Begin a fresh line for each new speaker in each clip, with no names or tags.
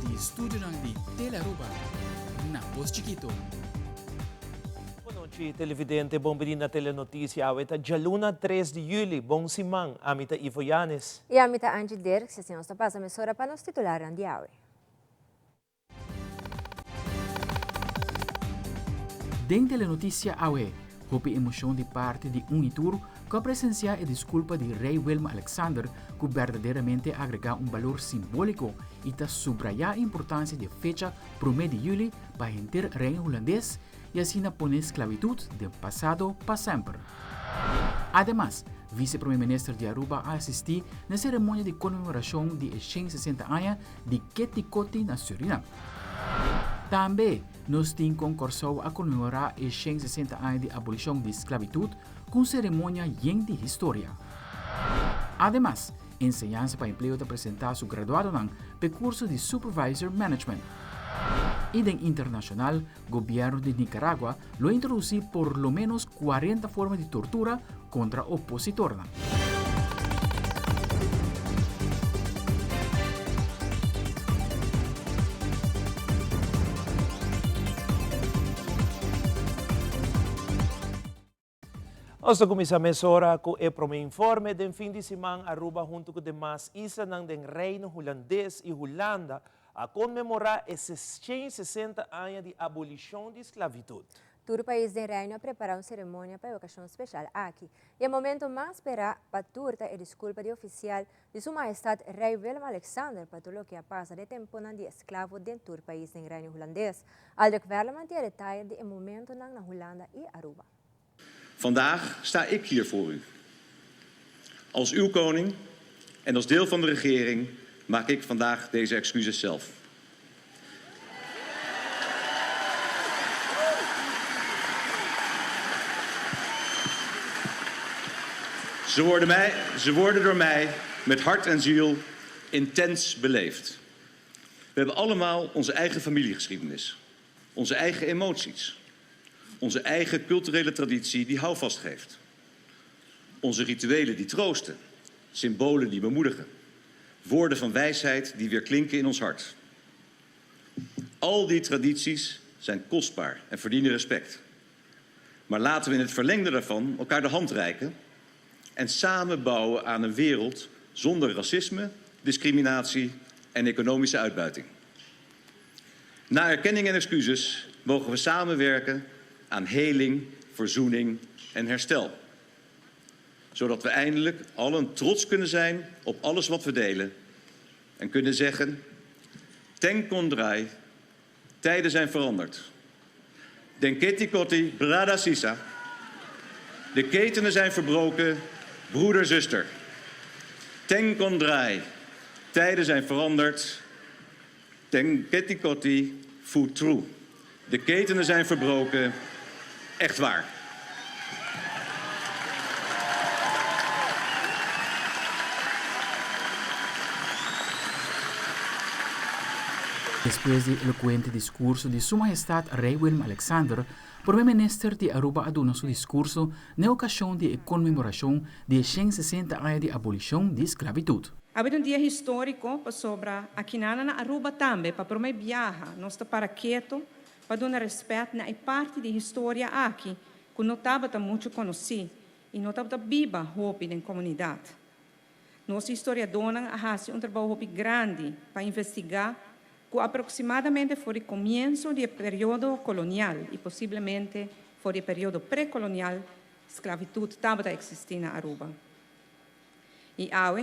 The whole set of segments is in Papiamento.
di studionan di Telearuba na Pos Chikito.
Bonochi televidente, bon bini na Telenoticia. Awe ta djaluna tres di juli. Bon siman. Ami ta Ivo Yanes.
I ami ta Angie Dirks. Asina nos ta pasa mesora pa nos titularnan di awe.
Den Telenoticia awe, hopi emocion di parti di un y tur cu a presencia e disculpa di Rey Willem Alexander cu berdaderamente a agrega un balor simbolico y ta subraya e importancia di e fecha prome di juli pa henter Reino Hulandes y asina pone sclavitud den pasado pa semper. Ademas, Vice Prome Minister di Aruba a asisti na e ceremonia di conmemoracion di e 160 aña di Keti Koti na Surinam. Tambe nos tin kon Kòrsou a konmemorá e 160 aña di abolishon di sklabitut ku un seremonia yen di historia. Ademas, Enseñansa pa Empleo ta presentá su graduadonan p'e kurso di Supervisor Management. I den internashonal, gobièrnu di Nicaragua lo introdusí por lo ménos 40 forma di tortura kontra opositornan.
Nos ta kuminsá mesora ku e promé informe. Den fin di siman Aruba huntu ku demas islanan den Reino Hulandes i Hulanda a konmemorá e 660 aña di abolishon di sklavitut.
Tur pais den Reino a prepará un seremonia pa e okashon speshal aki. I e momento mas sperá pa tur ta e diskulpa di ofisial di Su Mahestat Rei Willem-Alexander pa tur loke a pasa den temponan di esklavo den tur pais den Reino Hulandes. Aldrich Werleman tin e detaye di e momentonan na Hulanda i Aruba.
Vandaag sta ik hier voor u. Als uw koning en als deel van de regering maak ik vandaag deze excuses zelf. Ze worden, mij, ze worden door mij met hart en ziel intens beleefd. We hebben allemaal onze eigen familiegeschiedenis, onze eigen emoties, onze eigen culturele traditie die houvast geeft. Onze rituelen die troosten, symbolen die bemoedigen, woorden van wijsheid die weer klinken in ons hart. Al die tradities zijn kostbaar en verdienen respect. Maar laten we in het verlengde daarvan elkaar de hand reiken en samen bouwen aan een wereld zonder racisme, discriminatie en economische uitbuiting. Na erkenning en excuses mogen we samenwerken aan heling, verzoening en herstel. Zodat we eindelijk allen trots kunnen zijn op alles wat we delen en kunnen zeggen: Ten kondrai, tijden zijn veranderd. Den keti koti, brada sisa. De ketenen zijn verbroken, broeder, zuster. Ten kondrai, tijden zijn veranderd. Ten keti koti, futru. De ketenen zijn verbroken, echt waar.
Despues di elocuente discurso di Su Majestad Rey Willem Alexander, Prome Minister di Aruba a duna su discurso n'e ocasion di e conmemoracion di e 160 aña di abolicion di sclavitud.
Awe ta un dia historico pasobra akinana na Aruba tambe pa prome biaha nos ta para keto pa duna respet na e parti di historia aki cu no tabata mucho conoci y no tabata biba hopi den comunidad. Nos historiadornan a haci un trabou hopi grandi pa investiga cu aproximadamente for di comienso di e periodo colonial y posiblemente for di e periodo precolonial sclavitud tabata existi na Aruba. Y awe,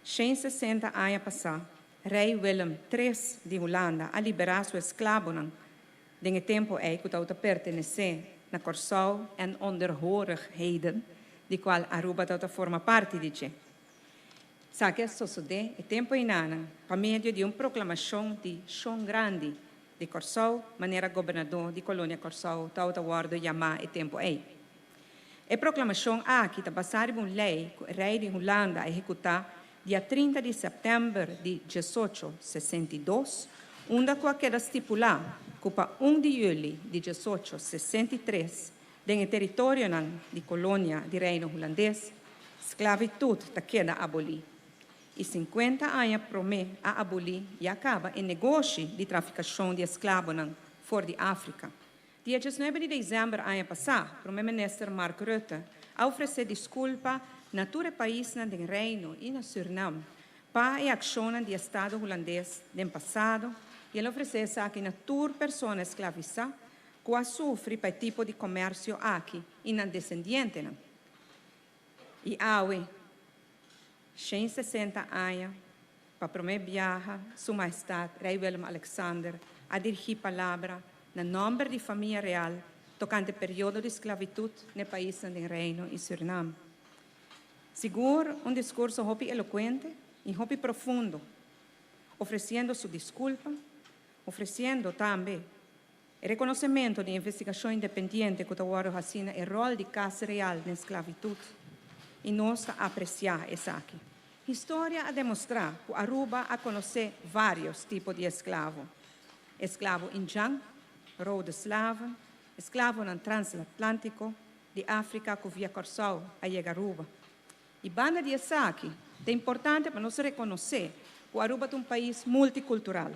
160 aña pasá, Rei Willem tres di Hulanda a liberá su esklabonan den e tempu ei ku tabata pertenesé na Kòrsou en onderhorigheden, di kual Aruba tabata forma parti di dje. Esaki a sosodé e tempu einanan pa medio di un proklamashon di Shon Grandi di Kòrsou, manera gobernadó di Kolonia Kòrsou tabata wòrdu yamá e tempu ei. E proklamashon aki ta basá riba un lei ku e rei di Hulanda a ehekutá dia 30 di sèptèmber di 1862, unda ku a keda stipulá ku pa 1 di yüli di 1863 den e teritorionan di kolonia di Reino Hulandes, sklabitut ta keda abolí. i 50 aña promé a abolí ya kaba e negoshi di trafikashon di esklabonan for di Afrika. Dia 19 di desèmber aña pasá, Promé Minister Mark Rutte a ofresé diskulpa na tur e paisnan den Reino i na Sürnam pa e akshonnan di Estado Hulandes den pasado i el a ofresé esaki na tur persona esklavisá ku a sufri pa e tipo di komersio aki i nan desendientenan. I awe, 160 aña pa promé biaha, Su Mahestat Rei Willem-Alexander a dirigí palabra na nòmber di famia real tokante periodo di sklavitut n'e paisnan den Reino i Surinam. Sigur un diskurso hopi elokuente i hopi profundo, ofresiendo su diskulpa, ofresiendo tambe e rekonosementu di investigashon independiente ku ta wòrdu hasí na e ròl di Kas Real den sklavitut, i nos ta apresiá esaki. Historia a demostrá ku Aruba a konosé vários tipo di esklavo, esklavo indjan, rode slaven, esklavonan transatlántiko di Afrika ku via Kòrsou a yega Aruba. I banda di esaki, ta importante pa nos rekonosé ku Aruba ta un pais multikultural,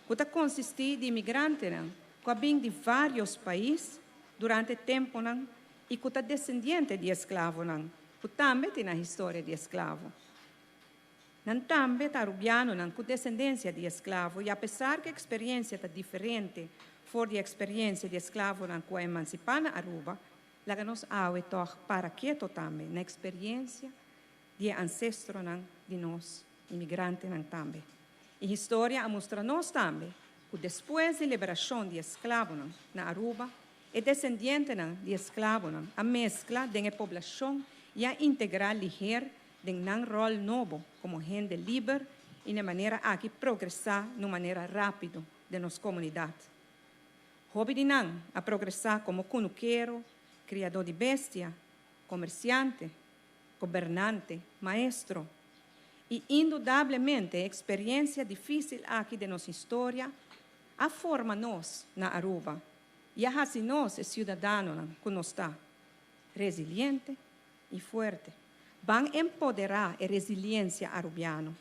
ku ta konsistí di imigrantenan ku a bin di vários pais durante tempunan i ku ta desendiente di esklavonan ku tambe tin nan historia di esklavo. Nan tambe ta arubianonan ku desendensia di esklavo i apesar ku e eksperiensia ta diferente for di e eksperiensia di esklavonan ku a emansipá na Aruba, Laga nos awe tòg para keto tambe na eksperiencia di e ansestronan di nos imigrantenan tambe. E historia a mustra nos tambe ku despues di liberashon di esklabonan na Aruba, e desendientenan di esklabonan a meskla den e poblashon i a integrá liher den nan ròl nobo komo hende liber i na e manera aki progresá na un manera rápido den nos komunidat. Hopi di nan a progresá komo kunukero, kriadó di bestia, komersiante, gobernante, maestro. I indudablemente e eksperensia difísil aki den nos historia a forma nos na Aruba i a hasi nos e siudadanonan ku nos ta, resiliente i fuerte. Ban empoderá e resiliensia arubiano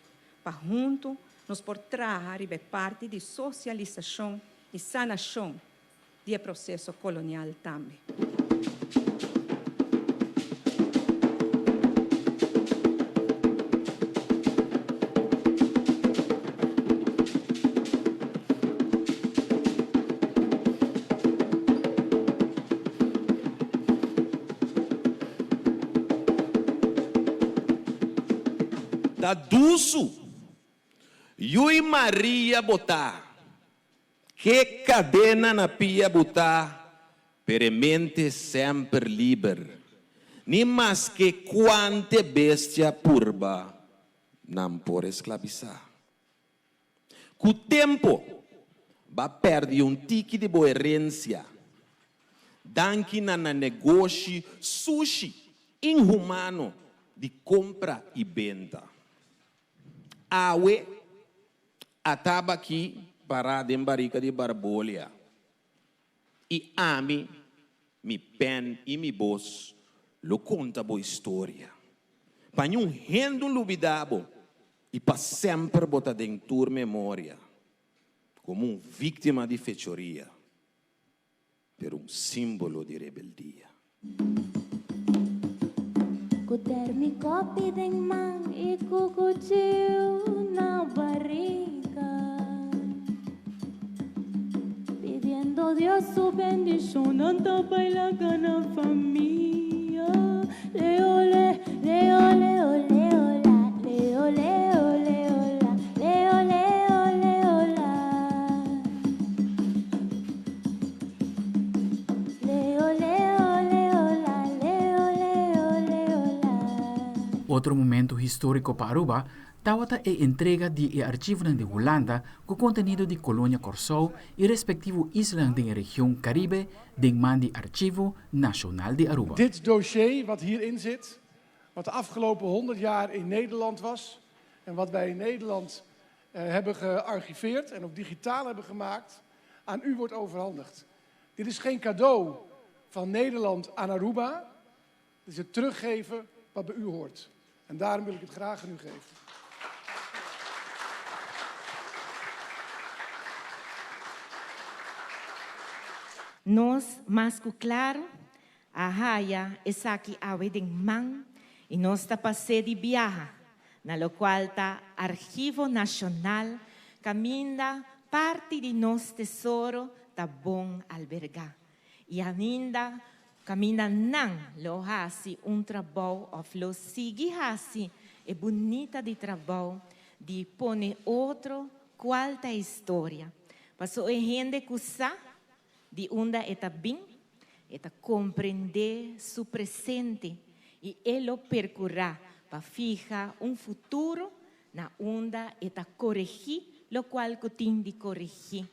pa huntu nos por traha riba e parti di sosialisashon i sanashon di e proseso kolonial tambe.
Ta dusu. Yui Maria bo ta. Ke kadena na pia bo ta, pero e mente semper liber. Ni maske kuante bestia purba, nan por esklabisá. Ku tempo, b'a pèrdè un tiki di bo herensia. Danki na nan negoshi sushi, inhumano di kompra i benta. Awe, a taba aki pará den barika di barbolia, i ami, mi pèn i mi bos lo konta bo historia, pa niun hende lubidá bo i pa semper bo ta den tur memoria komo un víktima di fechoria. Pero un símbolo di rebeldia.
Ku termikopi den man i ku kuchiu na barriga Pidiendo Dios su bendishon nan ta baila gana famia Leo le, leo leo leo la Leo leo leo la Leo leo leo la
Otro momento historico pa Aruba tawata e entrega di e archivonan di Hulanda cu contenido di Colonia Corsou y respectivo islanan den e region Caribe den man di Archivo Nacional di Aruba.
Dit dossier wat hierin zit, wat de afgelopen 100 jaar in Nederland was en wat wij in Nederland hebben gearchiveerd en ook digitaal hebben gemaakt, aan u wordt overhandigd. Dit is geen cadeau van Nederland aan Aruba. Dit is het teruggeven wat bij u hoort. En daarom wil ik het graag aan u geven.
Nos mas cu claro a haya esaki awe den man y nos ta pas'é di biaha na locual ta Archivo Nacional caminda parti di nos tesoro ta bon alberga y ainda caminda nan lo haci un trabou of lo sigui haci e bunita di trabou di pone otro cual ta historia. Paso e hende cu sa di unda e ta bin, e ta comprende su presente y e lo percura pa fiha un futuro na unda e ta coregi locual cu tin di coregi,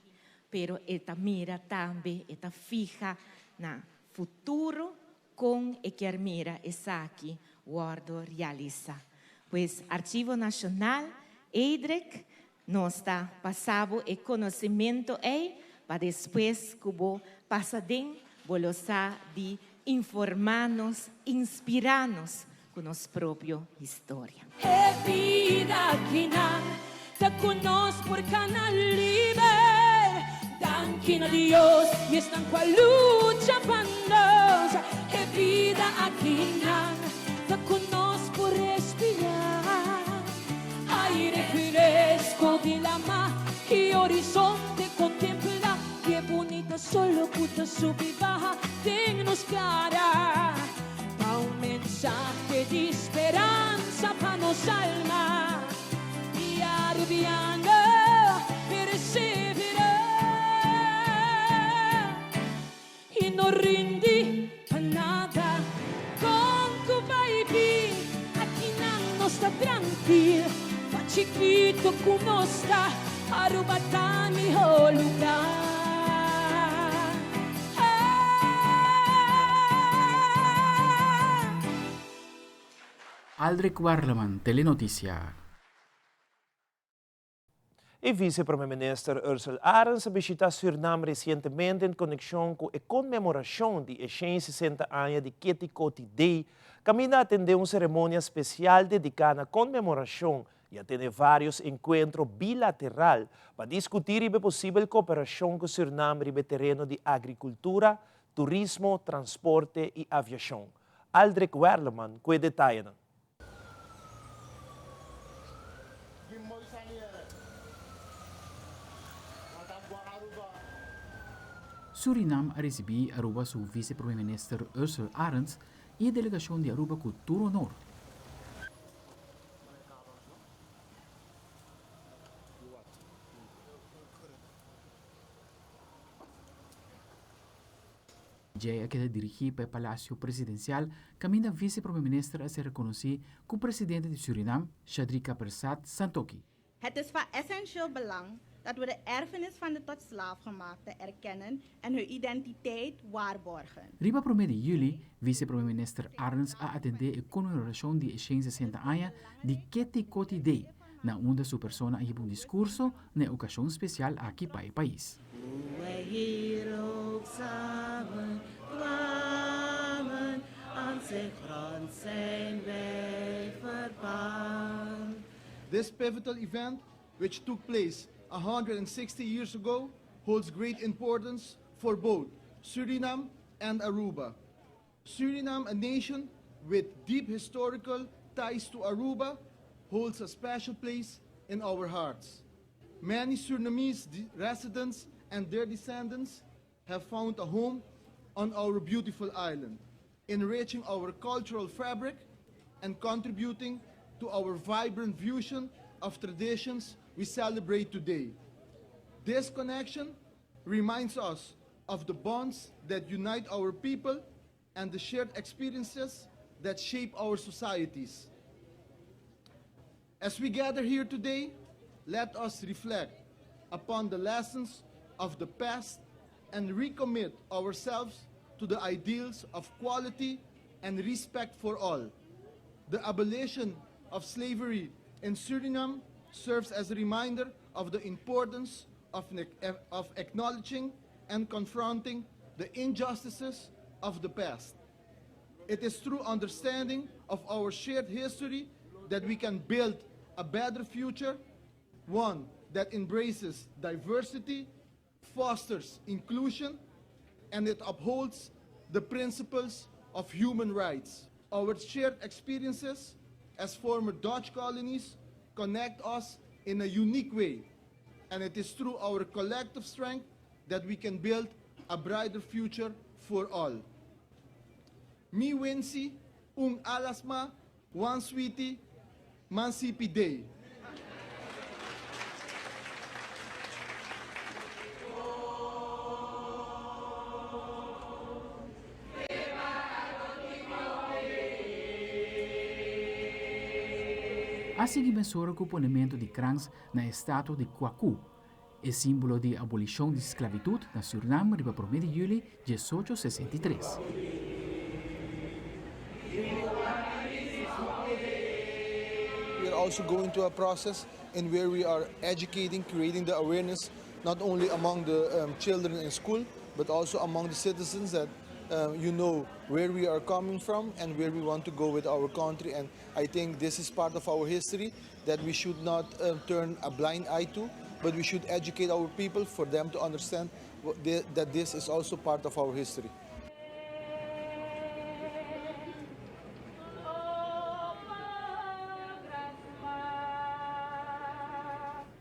pero e ta mira tambe, e ta fiha na futuro con e kier mira esaki wordo realisa. Pues Archivo Nacional, Edric, Nos ta pasa bo e konosementu ei pa despues ku bo pasa den, bo lo sa di informá nos, inspirá nos ku nos propio historia.
E bida akinan ta ku nos por kana liber. Danki na Dios i esnan ku a lucha pa nos. E bida akinan ta ku nos por respirá. Aire fresco di lama y horizonte contempla Ke bunita solo cu ta subi baha den nos cara Ta un mensahe di speranza pa nos alma Y Arubiano persevera Y no rindi pa nada. Con cu bay bin akinan nos ta trankil. Pa chikito cu nos ta, Aruba ta miho lugar.
Aldrich Werleman, Telenoticia.
E Vice Prome Minister Ursell Arends a bishita Surnam resientemente en konekshon ku e konmemorashon di e 160 aña di Keti Koti Day, kaminda a atendé un seremonia spesial dediká na konmemorashon i a tene vários enkuentro bilateral pa diskutí riba e posibel kooperashon ku Surnam riba e tereno di agrikultura, turismo, transporte i aviashon. Aldrich Werleman ku e detayenan.
Surinam a risibí Aruba su Vice Prome Minister Ursell Arends i e delegashon di Aruba ku tur honor. Djei a keda dirigí pa e Palacio Presidencial kaminda Vice Prome Minister a ser rekonosí ku Presidente di Surinam, Shadrika Persad Santokhi.
Het is van essentieel belang dat we de erfenis van de tot slaaf gemaakten erkennen en hun identiteit waarborgen.
Riba promé di yüli, Vice Prome Minister Arends a atendé e konmemorashon di e 160 aña di Keti Koti Day, na unda su persona a hiba un diskurso na e okashon spesial aki pa e pais.
Hoe wij hier ook samen kwamen, aan zijn grond zijn wij verpand.
This pivotal event, which took place 160 years ago, holds great importance for both Suriname and Aruba. Suriname, a nation with deep historical ties to Aruba, holds a special place in our hearts. Many Surinamese residents and their descendants have found a home on our beautiful island, enriching our cultural fabric and contributing to our vibrant fusion of traditions we celebrate today. This connection reminds us of the bonds that unite our people and the shared experiences that shape our societies. As we gather here today, let us reflect upon the lessons of the past and recommit ourselves to the ideals of quality and respect for all. The abolition of slavery in Suriname serves as a reminder of the importance of, of acknowledging and confronting the injustices of the past. It is through understanding of our shared history that we can build a better future, one that embraces diversity, fosters inclusion, and it upholds the principles of human rights. Our shared experiences as former Dutch colonies connect us in a unique way, and it is through our collective strength that we can build a brighter future for all. Mi winsi un alasma wan switi mansipi dei.
A sigui mesora ku ponementu di krans na e statua di Kwaku, e símbolo di abolishon di sklabitut na Sürnam riba promé di yüli diesocho 63.
We are also going through a process in where we are educating, creating the awareness not only among the um, children in school, but also among the citizens that um, you know where we are coming from and where we want to go with our country. And I think this is part of our history that we should not um, turn a blind eye to, but we should educate our people for them to understand that this is also part of our history.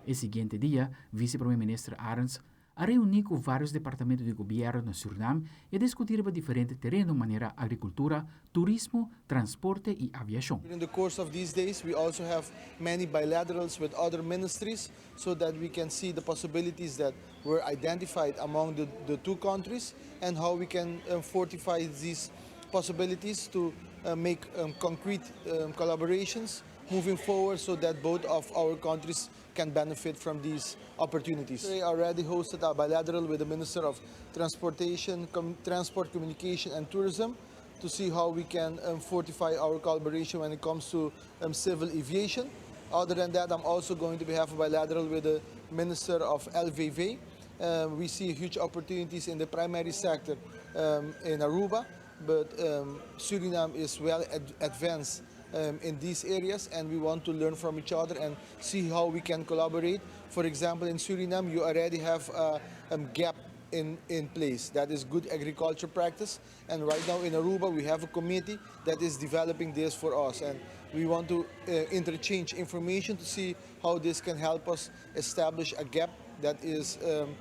E siguiente dia, Vice Prome Minister Arends a reuni cu varios departamento di gobierno na Surinam y a discuti riba diferente tereno manera agricultura, turismo, transporte y aviacion.
During the course of these days, we also have many bilaterals with other ministries so that we can see the possibilities that were identified among the, the two countries and how we can um, fortify these possibilities to uh, make um, concrete um, collaborations moving forward so that both of our countries can benefit from these opportunities. We already hosted a bilateral with the Minister of Transportation, Com Transport, Communication and Tourism to see how we can um, fortify our collaboration when it comes to um, civil aviation. Other than that, I'm also going to be have a bilateral with the Minister of LVV. Um, we see huge opportunities in the primary sector um, in Aruba, but um, Suriname is well ad advanced um, in these areas and we want to learn from each other and see how we can collaborate. For example, in Suriname, you already have a um, gap in, in place. That is good agriculture practice. And right now in Aruba, we have a committee that is developing this for us. And we want to uh, interchange information to see how this can help us establish a gap that is um,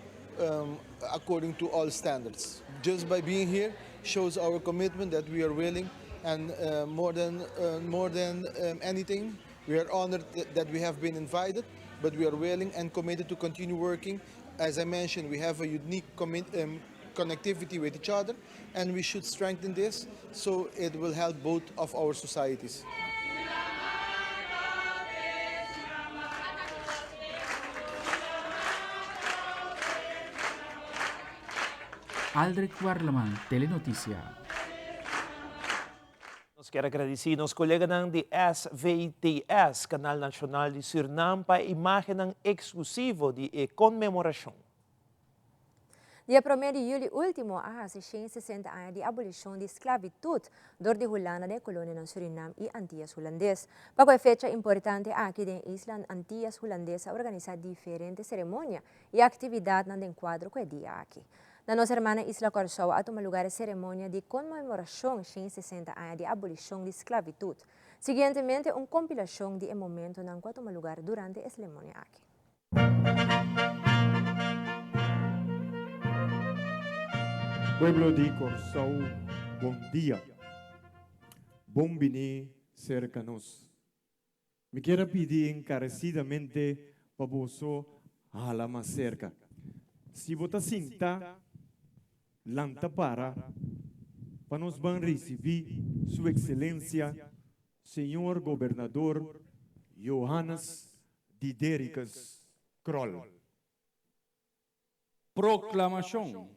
um, according to all standards. Just by being here shows our commitment that we are willing and uh, more than, uh, more than um, anything, we are honored th that we have been invited, but we are willing and committed to continue working. As I mentioned, we have a unique um, connectivity with each other, and we should strengthen this so it will help both of our societies.
Aldrich Warleman, Telenoticia.
Nos kier a gradici nos coleganan di SVTS, Canal Nacional di Surinam, pa e imagennan exclusivo di e conmemoracion.
Dia promé di yüli último a hasi 160 aña di abolishon di sklabitut dor di Hulanda den e kolonianan Surinam i Antias Hulandes. Pa ku e fecha importante aki den isla Antias Hulandes a organisá diferente seremonia i aktividatnan den kuadro ku e dia aki. Na nos hermana isla Kòrsou a tuma lugar e seremonia di konmemorashon 160 aña di abolishon di sklabitut. Siguientemente un kompilashon di e momentonan ku a tuma lugar durante e selemonia aki.
Pueblo di Kòrsou bon dia. Bon bini serka nos. Mi kier a pidi enkaresidamente pa boso hala mas serka. Si bo ta sinta, lanta para pa nos ban risibí Su Ekselensia Señor Gobernador Johannes Didericus Krol.
Proklamashon,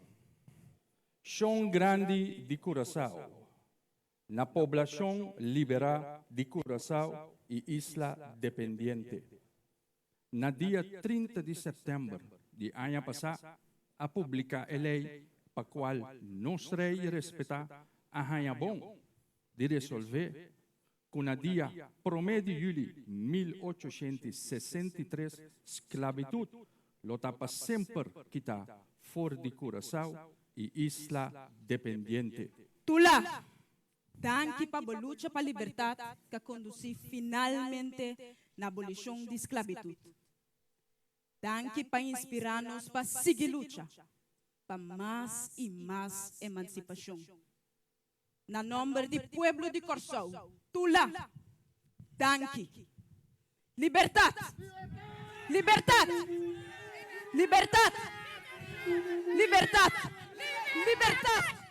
Shon Grandi di Kurasao, na poblashon liberá di Kurasao i isla dependiente. Na dia 30 di sèptèmber di aña pasá a publiká e lei pa kual nos rei respetá a haña bon di resolvé ku na dia promé di yüli 1863 sklabitut lo ta pa semper kitá for di Kurasao. i isla dependiente.
Tula, danki pa bo lucha pa libertat k'a kondusí finalmente na abolishon di sklabitut. Danki pa inspirá nos pa sigui lucha pa mas i mas emansipashon. Na nòmber di pueblo di Kòrsou, Tula, danki. Libertat! Libertat! Libertat! Libertat! Libertat!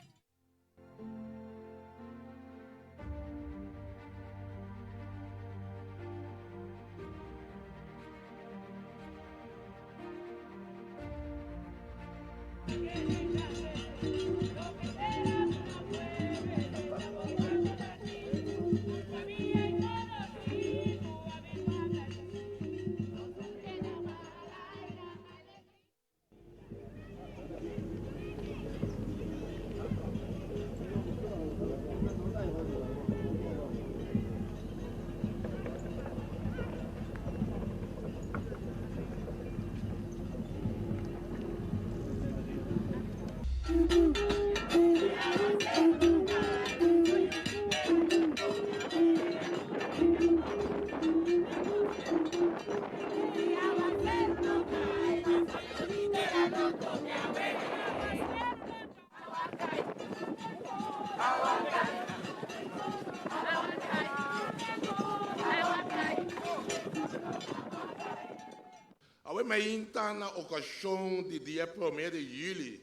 Awe mainta na okashon di dia promé di yüli,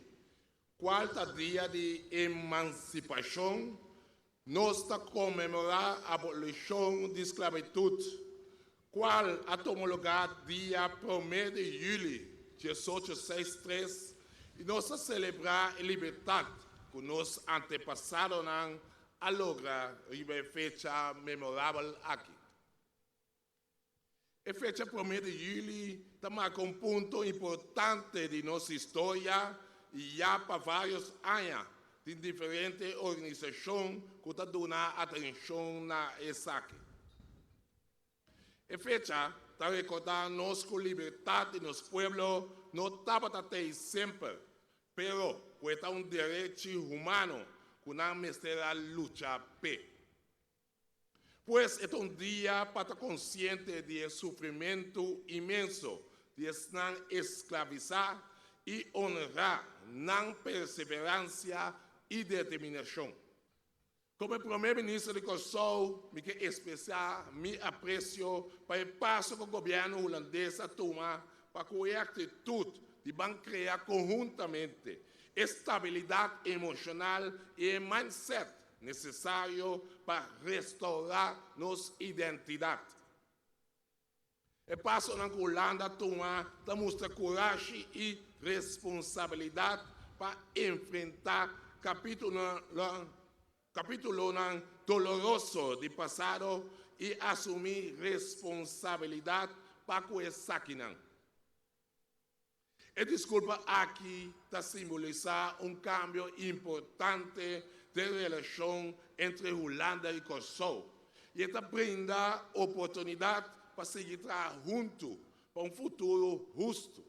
kual ta dia di emansipashon, nos ta konmemorá abolishon di sklabitut, kual a tuma lugá dia promé di yüli diesocho seis tres, i nos ta selebrá e libertat ku nos antepasadonan a logra riba e fecha memorabel aki. E fecha promé di yüli ta marka un punto importante di nos historia i ya pa vários aña tin diferente organisashon ku ta duna atenshon na esaki. E fecha ta rekordá nos ku libertat di nos pueblo no tabata tei semper, pero ku e ta un derechi humano ku nan mester a lucha p'e. Pues e ta un dia pa ta konsiente di e sufrimentu inmenso di esnan esklavisá i onrá nan perseveransia i determinashon. Komo e Promé Minister di Kòrsou mi ke ekspresá mi apresio pa e paso ku gobièrnu hulandes a tuma pa ku e aktitut di ban krea konhuntamente e stabilidat emoshonal i e mindset Nesesario pa restourá nos identidat. E pasonan ku Hulanda a tuma ta mustra kurashi i responsabilidat pa enfrentá kapítulonan doloroso di pasado i asumí responsabilidat pa ku esakinan. E diskulpa aki ta simbolisá un kambio importante den relashon entre Hulanda i Kòrsou i e ta brinda oportunidat pa sigui traha huntu pa un futuro hustu.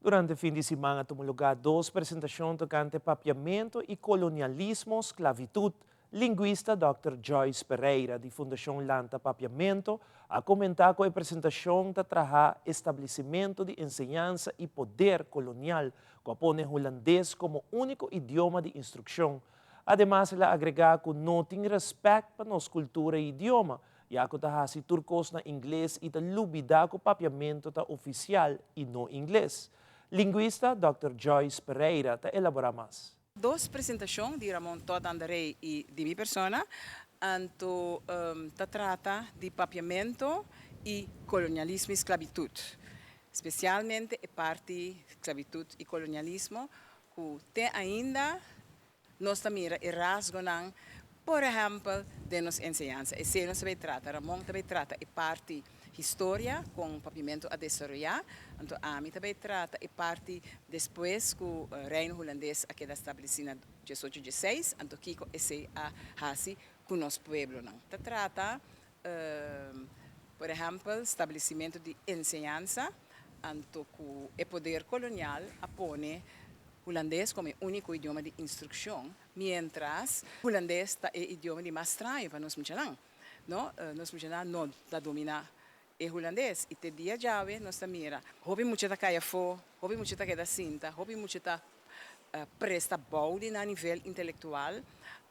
Durante fin di siman a tuma lugá dos presentashon tokante papiamentu i kolonialismo, sklavitut, Lingüista dòkter Joyce Pereira di Fundashon Lanta Papiamento a komentá ku e presentashon ta traha establesimentu di enseñansa i poder kolonial ku a pone hulandes komo úniko idioma di instrukshon. Ademas el a agregá ku no tin rèspèt pa nos kultura i idioma, ya ku ta hasi tur kos na ingles i ta lubidá ku papiamentu ta ofisial i no ingles. Lingüista dòkter Joyce Pereira ta elaborá mas.
Dos presentashon di Ramon Todd Anderrey i di mi persona, anto ta trata di papiamento i kolonialismo i sklabitut. Spesialmente e parti sklabitut i kolonialismo ku te ainda nos ta mira e rasgonan, por ehèmpel den nos enseñansa. Esei nos ta bay trata. Ramon ta bay trata e parti historia kon papiamentu a desaroyá, anto ami ta bay trata e parti despues ku Reino Hulandes a keda stablesí na diesocho dieseis, anto kiko esei a hasi ku nos pueblonan. Ta trata por ehèmpel stablesimentu di enseñansa, anto ku e poder kolonial a pone. Hulandes komo e úniko idioma di instrukshon, miéntras hulandes ta e idioma di mas straño pa nos muchanan. No, nos muchanan no ta dominá e hulandes i te dia djawe nos ta mira hopi mucha ta kai afó, hopi mucha ta keda sinta, hopi mucha ta presta bou di nan nivel intelektual,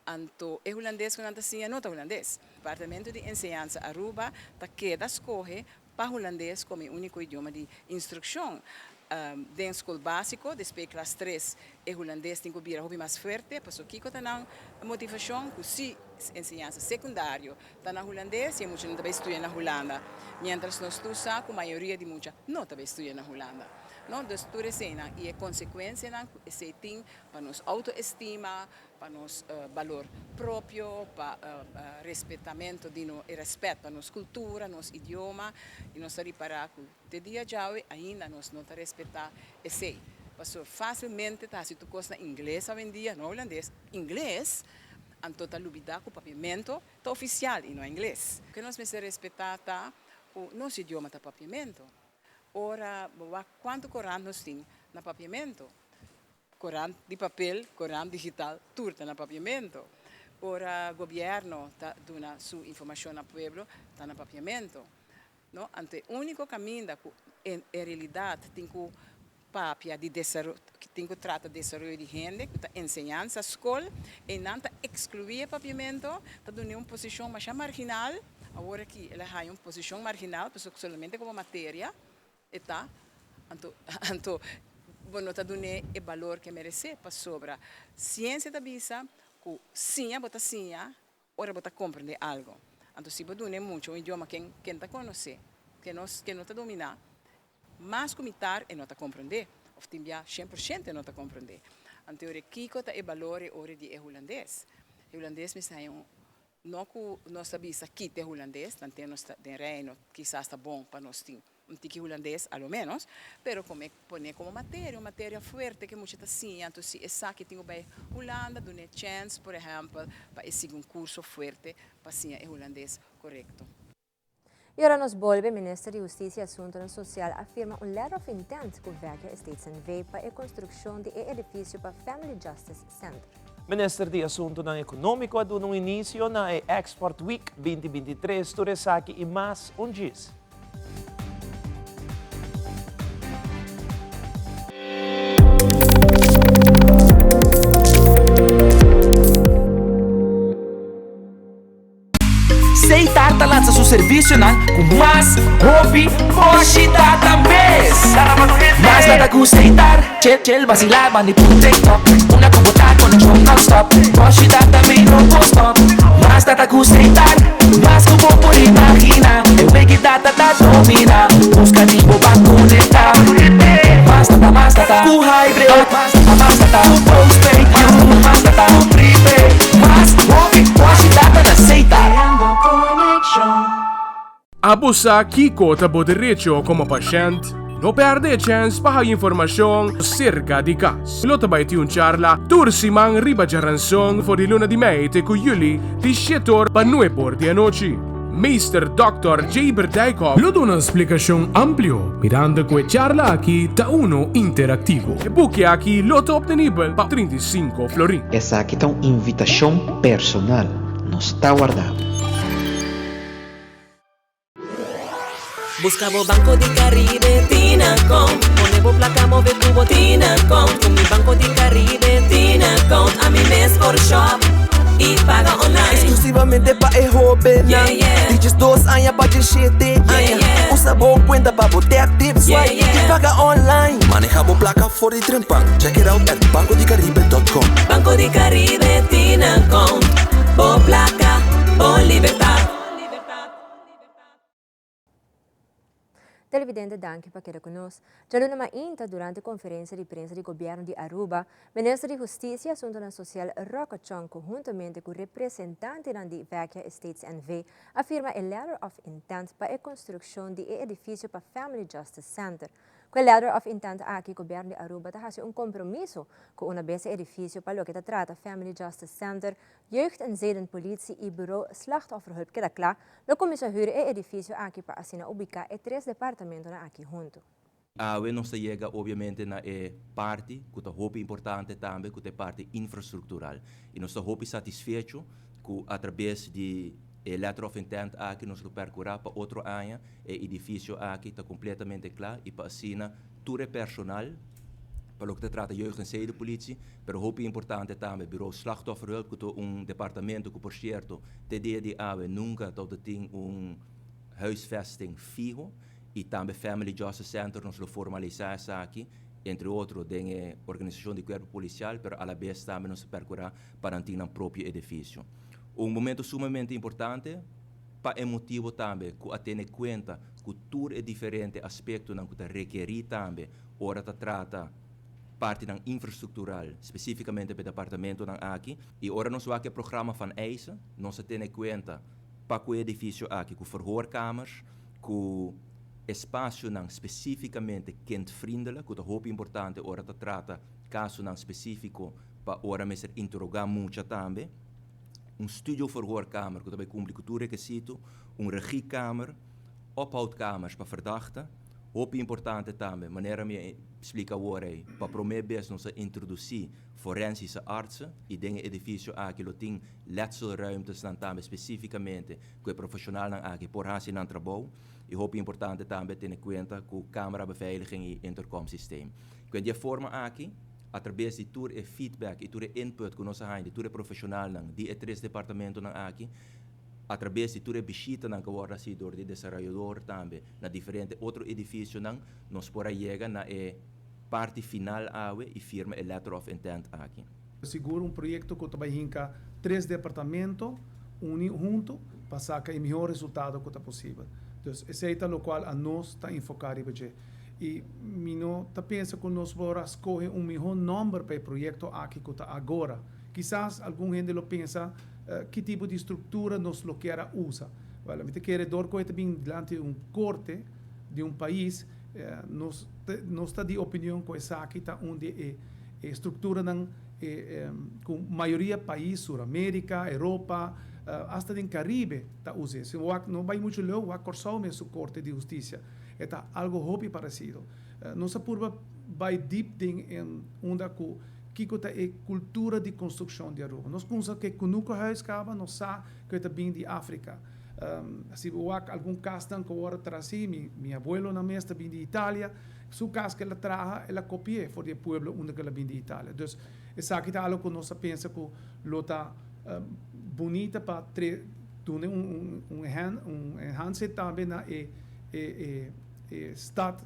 anto e hulandes ku nan ta siña no ta hulandes. Departamento di Enseñansa Aruba ta keda skohe pa hulandes komo e úniko idioma di instrukshon. Den skol básiko, despues klas tres, e hulandes tin ku bira hopi mas fuerte, pasobra kiko ta nan motivashon? Ku si enseñansa sekundario ta na hulandes i e muchanan ta bai studia na Hulanda, miéntras nos tur sa ku mayoria di mucha no ta bai studia na Hulanda. No, dus tur eseinan i e konsekuensianan ku esei tin pa nos outoestima, pa nos balor propio, pa respetamentu di no e rèspèt pa nos kultura, nos idioma i nos ta ripará ku te dia djawe ainda nos no ta respetá esei. Pasobra fásilmente ta hasi tur kos na ingles awendia, no hulandes, ingles, anto ta lubidá ku papiamentu ta ofisial i no ingles. Loke nos mester respetá ta ku nos idioma ta papiamentu. Ora bo wak kuantu korant nos tin na papiamentu. Korant di papel, korant digital, tur ta na papiamento. Ora gobierno ta duna su informacion na pueblo, ta na papiamento. No? Anto e unico caminda cu en realidad tin cu papia di desaro, tin cu trata desaroyo di hende, cu ta enseñansa, scol, eynan ta exclui e papiamento, ta dun'e un posicion masha marginal. Awor aki el a haya un posicion marginal, pasobra solamente como materia E ta, anto, anto bo no ta dun'é e balor ku e meresé, pasobra siensia ta bisa ku siña bo ta siña ora bo ta komprendé algu. Anto si bo dun'é mucha un idioma ken ken ta konosé, ke no ke no ta dominá, mas ku mitar e no ta komprendé, òf tin bia 100% e no ta komprendé. Anto e ora kiko ta e balor e ora di e hulandes? E hulandes mester haña un No ku nos ta bisa kita e hulandes, tanten nos ta den Reino kisas ta bon pa nos tin un tiki hulandes a lo menos, pero come pone como materia, un materia fuerte ku e mucha ta siña, anto si esaki tin ku bai Hulanda dun'e chèns por ehèmpel pa e sigui un kurso fuerte pa siña e hulandes korekto.
Y ora nos bolbe, Minister di Husticia y Asuntonan Social a firma un Letter of Intent cu Vecchia Estates NV pa e construccion di e edificio pa Family Justice Center.
Minister di Asuntonan Economico a duna un inicio na e Export Week 2023, tur esaki y mas un djis.
Seitar ta lansa su servisionan ku mas hopi moshi data mes. Mas data ku Seitar, chel chel basila bandi pun TikTok. Unda ku bo ta konekshon nònstòp, moshi data mi no por stòp. Mas data ku Seitar, mas ku bo por imaginá. E wiki data ta dominá, buska di bo ban konektá. Mas data, mas data ku hybrid, mas data, mas data ku postpaid, mas data ku prepaid. Mas hopi washi data na Setar.
Abo sa kiko ta bo derecho komo pashènt? No pèrdè e chèns pa haña informashon serka di kas. Lo ta bai tin un charla tur siman riba djaranson for di luna di mei te ku yüli di shete or pa nuebe or di anochi. Meester Dòkter Jaber Dijkhoff lo duna un splikashon amplio mirando ku e charla aki ta uno interaktivo. E buki aki lo ta optenibel pa 35 florin.
Esaki ta un invitashon personal. Nos ta warda bo.
Buska bo Banco di Caribe Tinacom Pone bo placa move ku bo Tinacom Ku mi Banco di Caribe Tinacom Ami mes por shop i paga online
Exclusivamente pa e hobennan
Yeah, yeah.
Di 12 aña pa 17 aña
Yeah, yeah.
Usa bo cuenta pa bo tap, tip, swipe
Yeah, yeah.
i paga online
Maneha bo placa for di trempan. Check it out at bancodicaribe.com.
Banco di Caribe Tinacom Bo placa, bo libertad.
Televidente danki pa keda ku nos. Djaluna mainta durante konferensia di prensa di Gobièrnu di Aruba, Minister di Hustisia i Asuntunan Sosial Rocco Chong konhuntamente ku representantenan di Vecchia Estates NV a firma e Letter of Intent pa e konstrukshon di e edifisio pa Family Justice Center. Ku e Letter of Intent aki Gobièrnu di Aruba ta hasi un kompromiso ku una bes e edifisio pa loke ta trata Family Justice Center Jeugd en Zedenpolitie i Bureau Slachtofferhulp keda kla, lo kuminsá hür e edifisio aki pa asina ubiká e tres departamentonan aki huntu.
Awe nos ta yega obviamente na e parti ku ta hopi importante tambe ku ta e parti infrastruktural. I nos ta hopi satisfecho ku atrabes di e letter of intent aki nos lo perkurá pa otro aña e edifisio aki ta kompletamente kla i pa asina tur e personal pa loke ta trata jeugd en zedenpolitie, pero hopi importante tambe Bureau Slachtofferhulp ku ta un departamento ku por sierto te dia di awe nunka tabata tin un huisvesting fiho i tambe Family Justice Center nos lo formalisá esaki entre otro den e organisashon di kuerpo polisial pero alabes tambe nos ta perkurá pa nan tin nan propio edifisio. Un momento sumamente importante pa e motibo tambe ku a tene kuenta ku tur e diferente aspektonan ku ta rekerí tambe ora ta trata partinan infrastruktural, spesífikamente pa e departamentonan aki. I ora nos wak e programa van eisen, nos a tene kuenta pa ku e edifisio aki ku verhoorkamers, ku espasionan spesífikamente kindvriendelijk, ku ta hopi importante ora ta trata kasonan spesífiko pa ora mester interogá mucha tambe, un studioverhoorkamer ku ta bai kumpli ku tur rekisito, un regiekamer, ophoudkamers pa verdachte. Hopi importante tambe, manera mi a splika awor ei, pa promé bes nos a introdusí forensische artsen i den e edifisio aki lo tin letselruimtesnan tambe spesífikamente ku e profeshonalnan aki por hasi nan trabou. I hopi importante tambe tene kuenta ku kamerabeveiliging i intercomsysteem. Ku di e forma aki, atrabes di tur e feedback i tur e input ku nos a haña di tur e profeshonalnan di e tres departamentonan aki, atrabes di tur e bishitanan ku a wòrdu hasi dor di desarayador tambe na diferente otro edifisionan, nos por a yega na e parti final awe i firma e letter of intent aki.
Sigur un proyekto ku ta bai hinka tres departamento uni huntu pa saka e mihó resultado ku ta posibel. Dus esei ta lokual anos ta enfoká riba dje. I mi no ta pensa ku nos por a skohe un mihó nòmber pa e proyekto aki ku ta Agora. Kisas algun hende lo pensa ki tipo di struktura nos lo kier a usa. Wèl, mi ta kere dor ku e ta bin dilanti un korte di un pais, nos nos ta di opinion ku esaki ta un di e e strukturanan ku mayoria pais, Sur Amerika, Europa, asta den Karibe ta us'é. Si bo wak no bai muchu leu, wak Kòrsou mes su korte di hustisia. E ta algo hopi parecido. Nos a purba bay diep den en unda cu kico ta e cultura di construccion di Aruba. Nos cunsa cu e cunuco huis caba, nos sa cu e ta bin di Africa. Si bo wak algun casnan cu awor a traci, mi mi abuelonan mes ta bin di Italia, su cas cu el a traha, el a copi'e for di e pueblo unda cu el a bin di Italia. Dus esaki ta algo cu nos a pensa cu lo ta bunita pa tre duna un un un enhance tambe na e e e stad,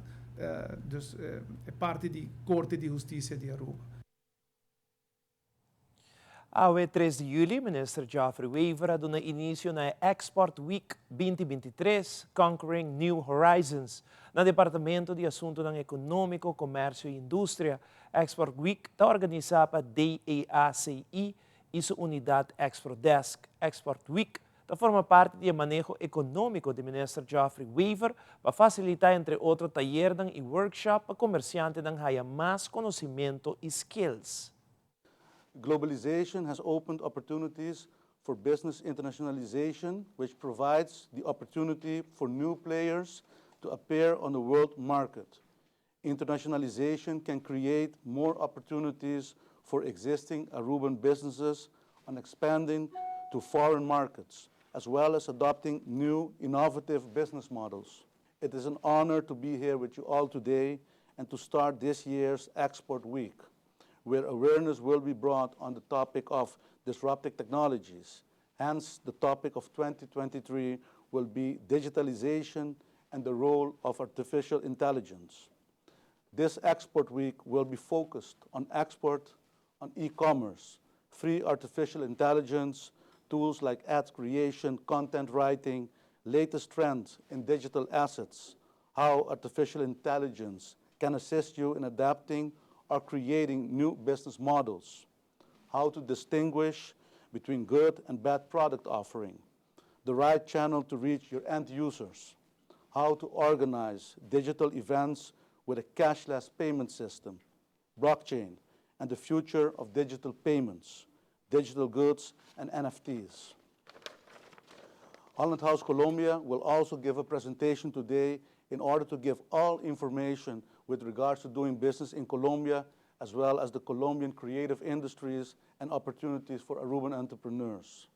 dus e parti di Corte di Husticia di Aruba.
Awe tres di juli Minister Geoffrey Wever a duna inicio na e Export Week 2023, Conquering New Horizons, na Departamento di Asuntonan Economico, Comercio y Industria. Export Week ta organisa pa DEACI y su unidad Export Desk. Export Week ta forma parti di e maneho ekonómiko di Minister Geoffrey Wever pa fasilitá entre otro tayernan i workshop pa komersiantenan haya mas konosimento i skills.
Globalization has opened opportunities for business internationalization, which provides the opportunity for new players to appear on the world market. Internationalization can create more opportunities for existing Aruban businesses on expanding to foreign markets, as well as adopting new innovative business models. It is an honor to be here with you all today and to start this year's Export Week, where awareness will be brought on the topic of disruptive technologies. Hence, the topic of 2023 will be digitalization and the role of artificial intelligence. This Export Week will be focused on export, on e-commerce, free artificial intelligence, tools like ads creation, content writing, latest trends in digital assets, how artificial intelligence can assist you in adapting or creating new business models, how to distinguish between good and bad product offering, the right channel to reach your end users, how to organize digital events with a cashless payment system, blockchain, and the future of digital payments, digital goods, and NFTs. Holland House Colombia will also give a presentation today in order to give all information with regards to doing business in Colombia, as well as the Colombian creative industries and opportunities for Aruban entrepreneurs.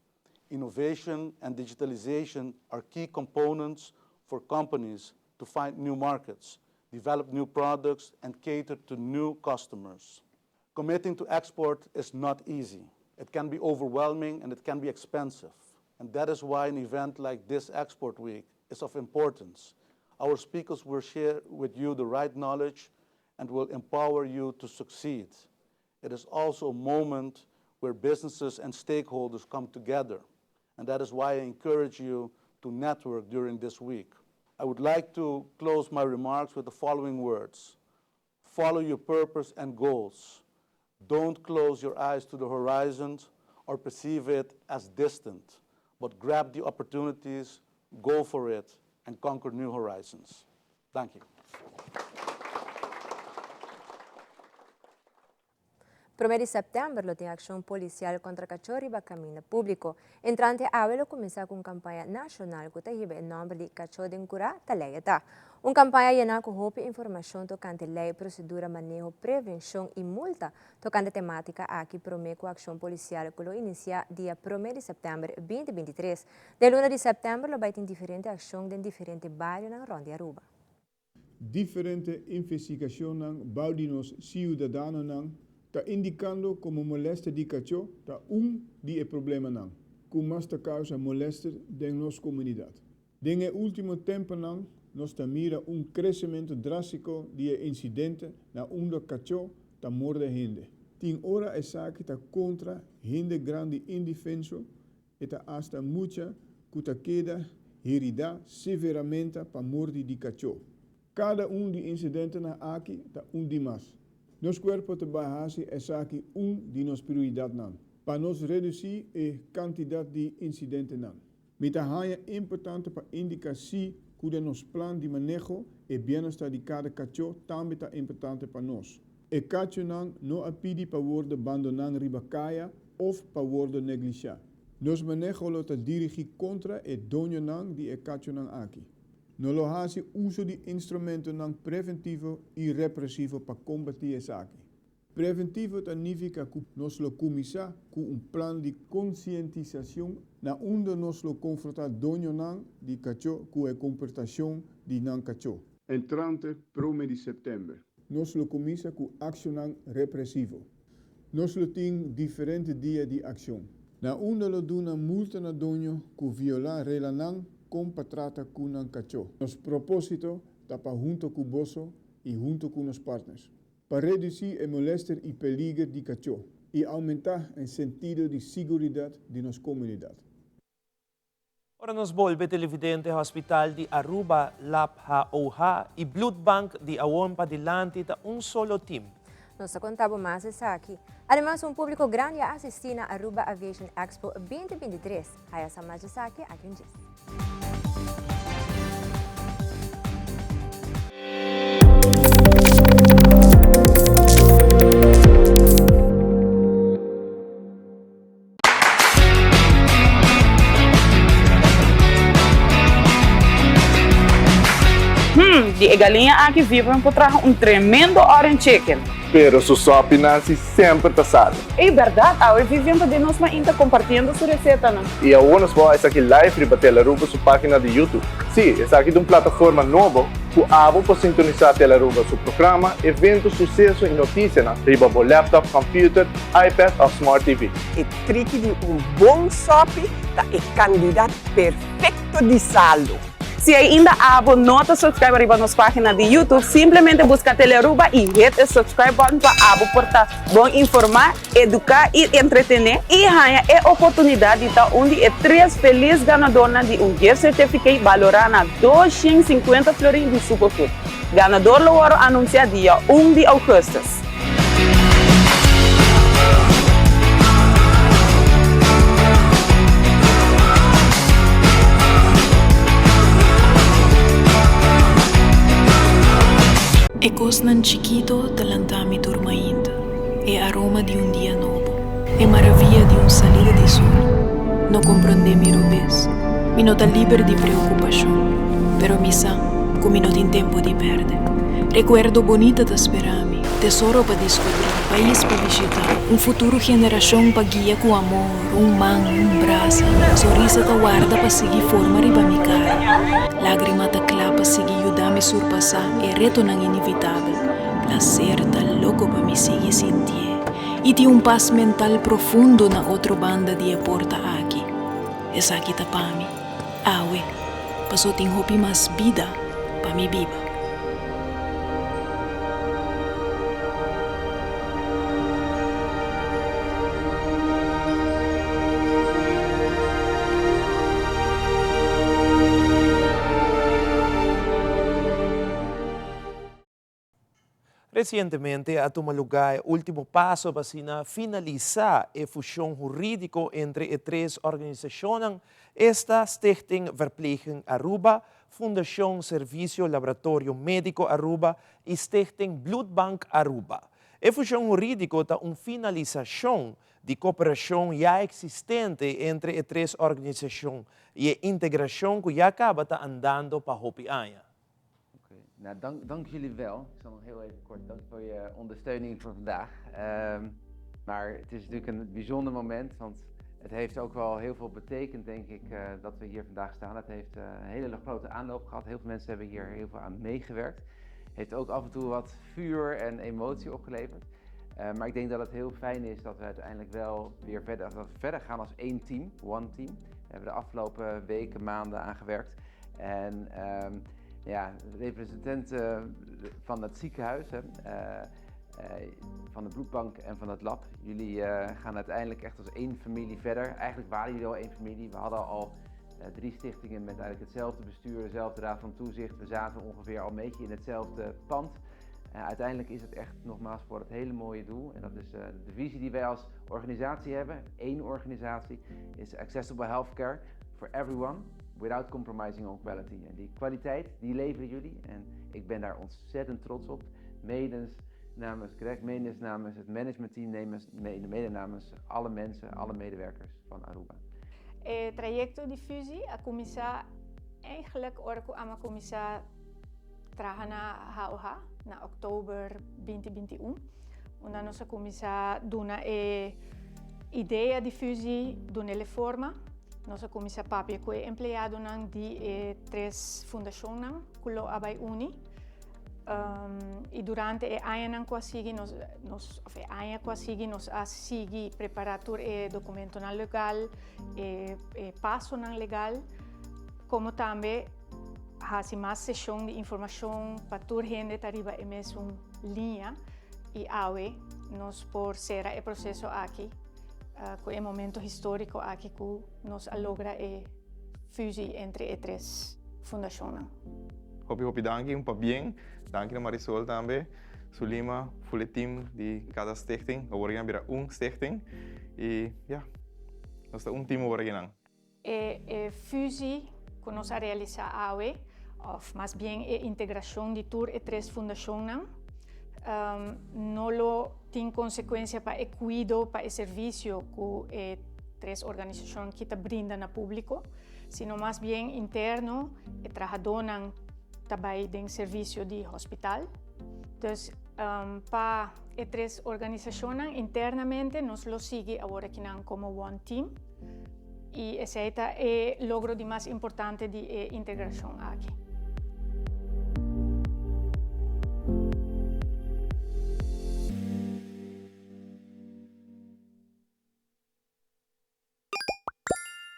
Innovation and digitalization are key components for companies to find new markets, develop new products, and cater to new customers. Committing to export is not easy. It can be overwhelming and it can be expensive. And that is why an event like this Export Week is of importance. Our speakers will share with you the right knowledge and will empower you to succeed. It is also a moment where businesses and stakeholders come together, and that is why I encourage you to network during this week. I would like to close my remarks with the following words. Follow your purpose and goals. Don't close your eyes to the horizons or perceive it as distant, but grab the opportunities, go for it, and conquer new horizons. Thank you.
Promé di sèptèmber lo tin akshon polisial kontra kachó riba kaminda públiko. Entrante awe lo kuminsá ku un kampaña nashonal ku ta hiba e nòmber di Kachó den Kurá ta Lei e ta. Un kampaña yená ku hopi informashon tokante lei, prosedura, maneho, prevenshon i multa tokante temátika aki promé ku akshon polisial ku lo inisiá dia promé di sèptèmber 2023. Den luna di sèptèmber lo bai tin diferente akshon den diferente barionan rònt di Aruba.
Diferente investigacionnan bou di nos ciudadanonan ta indicando como molester di cachó ta un di e problemanan cu mas ta causa molester den nos comunidad. Den e ultimo temponan nos ta mira un crecemento drastico di e incidente na unda cachó ta morde hende. Tin ora esaki ta contra hende grandi indefenso E ta asta mucha ku ta keda heridá severamente pa mordi di kachó. Kada un di insidentenan aki ta un di mas. Nos kuerpo ta bai hasi esaki un di nos prioridatnan pa nos redusí e kantidat di insidentenan. Mi ta haña importante pa indiká sí ku den nos plan di maneho e bienestar di kada kachó tambe ta importante pa nos. E kachonan no a pidi pa wordo bandonan riba kaya of pa wordo neglisha. Nos maneho lo ta dirigi kontra e doñonan di e kachonan aki. No lo hasi uso di instrumentonan preventivo i represivo pa kombatí esaki. Preventivo ta nifica ku nos lo kuminsá ku un plan di konsientisashon na unda nos lo konfrontá doñonan di kachó ku e komportashon di nan kachó. Entrante prome di sèptèmber. Nos lo kuminsá ku akshonnan represivo. Nos lo tin diferente dia di akshon. Na unda lo duna multa na doño ku violá reglanan kon pa trata ku nan kachó. Nos propósito ta pa hunto ku boso i hunto ku nos partners, pa redusí e molèster i peliger di kachó i oumentá e sentido di siguridat di nos komunidat.
Ora nos bolbe televidente Hospital di Aruba, Lab HOH y Bloedbank di awor padilanti ta un solo team.
Nos ta conta bo mas esaki. Ademas un publico grandi a asisti na Aruba Aviation Expo 2023. Haya sa mas esaki aki un djis.
Hmm, di e galiña aki Vivian por traha un tremendo orange chicken.
Pero su sopinan si semper ta sali.
Ey berdad, awe Vivian ta den nos mainta compartiendo su recetanan.
Y awor nos por esaki live riba Telaruba su pagina di YouTube. Sí, esaki ta un plataforma nobo cu abo por sintonisa Telaruba su programa, evento, suceso y noticianan riba bo laptop, computer, iPad of Smart TV.
E triki di un bon sòpi ta e kandidat perfekto di salu.
Si ainda abo no ta subscribe riba nos pagina di YouTube, simplemente buska Telearuba y hit e subscribe button pa abo por ta bon informa, educa y entretene y haña e oportunidad di ta un di e tres feliz ganadornan di un gift certificate balora na 250 florin di Superfood. Ganador lo wòrdu anunsiá dia un di ougùstùs.
E kosnan chikito ta lanta mi tur mainta, e aroma di un dia nobo, e maravia di un salida di sol. No komprondé mi robes, mi no ta liber di preokupashon, pero mi sa. Ku mi no tin tempu di pèrdè. Rekuerdo bonita ta spera mi, tesoro pa diskubrí, pais pa bishitá, un futuro generashon pa guia ku amor, un man, un brasa, sonrisa ta warda pa sigui forma riba mi kara, lágrima ta kla pa sigui yuda mi surpasá e retonan inevitabel, plaser ta loko pa mi sigui sintié i tin un pas mental profundo na otro banda di e porta aki. Esaki ta pa mi. Awe, paso tin hopi mas bida pa mi biba.
Resientemente a tuma lugá e último paso pa asina finalisá e fushon hurídiko entre e tres organisashonnan, esta Stichting Verpleging Aruba, Fundashon Servisio Laboratorio Médiko Aruba i Stichting Bloedbank Aruba. E fushon hurídiko ta un finalisashon di koperashon ya eksistente entre e tres organisashon i e integrashon ku ya kaba ta andando pa hopi aña.
Nou, dank, dank jullie wel. Ik zal nog heel even kort dank voor je ondersteuning voor vandaag. Um, maar het is natuurlijk een bijzonder moment, want het heeft ook wel heel veel betekend, denk ik, uh, dat we hier vandaag staan. Het heeft uh, een hele grote aanloop gehad. Heel veel mensen hebben hier heel veel aan meegewerkt. Heeft ook af en toe wat vuur en emotie opgeleverd. Uh, maar ik denk dat het heel fijn is dat we uiteindelijk wel weer verder, dat we verder gaan als één team, one team. Daar hebben we de afgelopen weken, maanden aan gewerkt. En um, ja, representanten van het ziekenhuis, hè, uh, uh, van de bloedbank en van het lab. Jullie uh, gaan uiteindelijk echt als één familie verder. Eigenlijk waren jullie al één familie. We hadden al drie stichtingen met eigenlijk hetzelfde bestuur, dezelfde raad van toezicht. We zaten ongeveer al een beetje in hetzelfde pand. uiteindelijk is het echt nogmaals voor het hele mooie doel. En dat is de visie die wij als organisatie hebben. Eén organisatie is Accessible Healthcare for Everyone without compromising on quality. En die kwaliteit, die leveren jullie. En ik ben daar ontzettend trots op. Medens namens Greg, medens namens het managementteam, mede namens alle mensen, alle medewerkers van Aruba.
E trayecto di fusie a cuminsa eigenlijk ora cu ami a cuminsa traha na HOH na october 2021, unda nos a cuminsa duna e idea di fusie, dunele forma. Nos a cuminsa papia cu e empleadonan di e tres fundacionnan cu lo a bay uni. Y durante e añanan cu a sigui nos, nos, of e aña cu a sigui nos a sigui prepara tur e documentonan legal, e, e pasonan legal, como tambe haci mas sesion di informacion pa tur hende ta riba e mesun liña y awe nos por cera e proceso aki cu e momento historico aki cu nos a logra e fusie entre e tres fundacionnan.
Hopi hopi danki, un pabien. Danki na Marisol tambe, Sulima, full e team di cada stichting. Awor a bira un stichting. Y ja, nos ta un team awor akinan.
E e fusie cu nos a realisa awe, of mas bien e integracion di tur e tres fundacionnan, no lo tin consecuencia pa e cuido, pa e servicio cu e tres organisacion aki ta brinda na publico, sino mas bien interno e trahadonan ta bay den servicio di hospital. Dus pa e tres organisacionnan internamente nos lo sigui awor akinan como one team y esey ta e logro di mas importante di e integracion aki.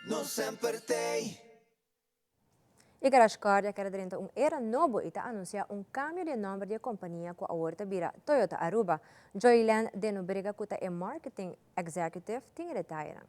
Nos semper t'ey.
E Garage Cordia keda drenta un era nobo y ta anuncia un cambio di e nomber di e compania cu awor ta bira Toyota Aruba. Joylen Denobrega cu ta e marketing executive tin e detayenan.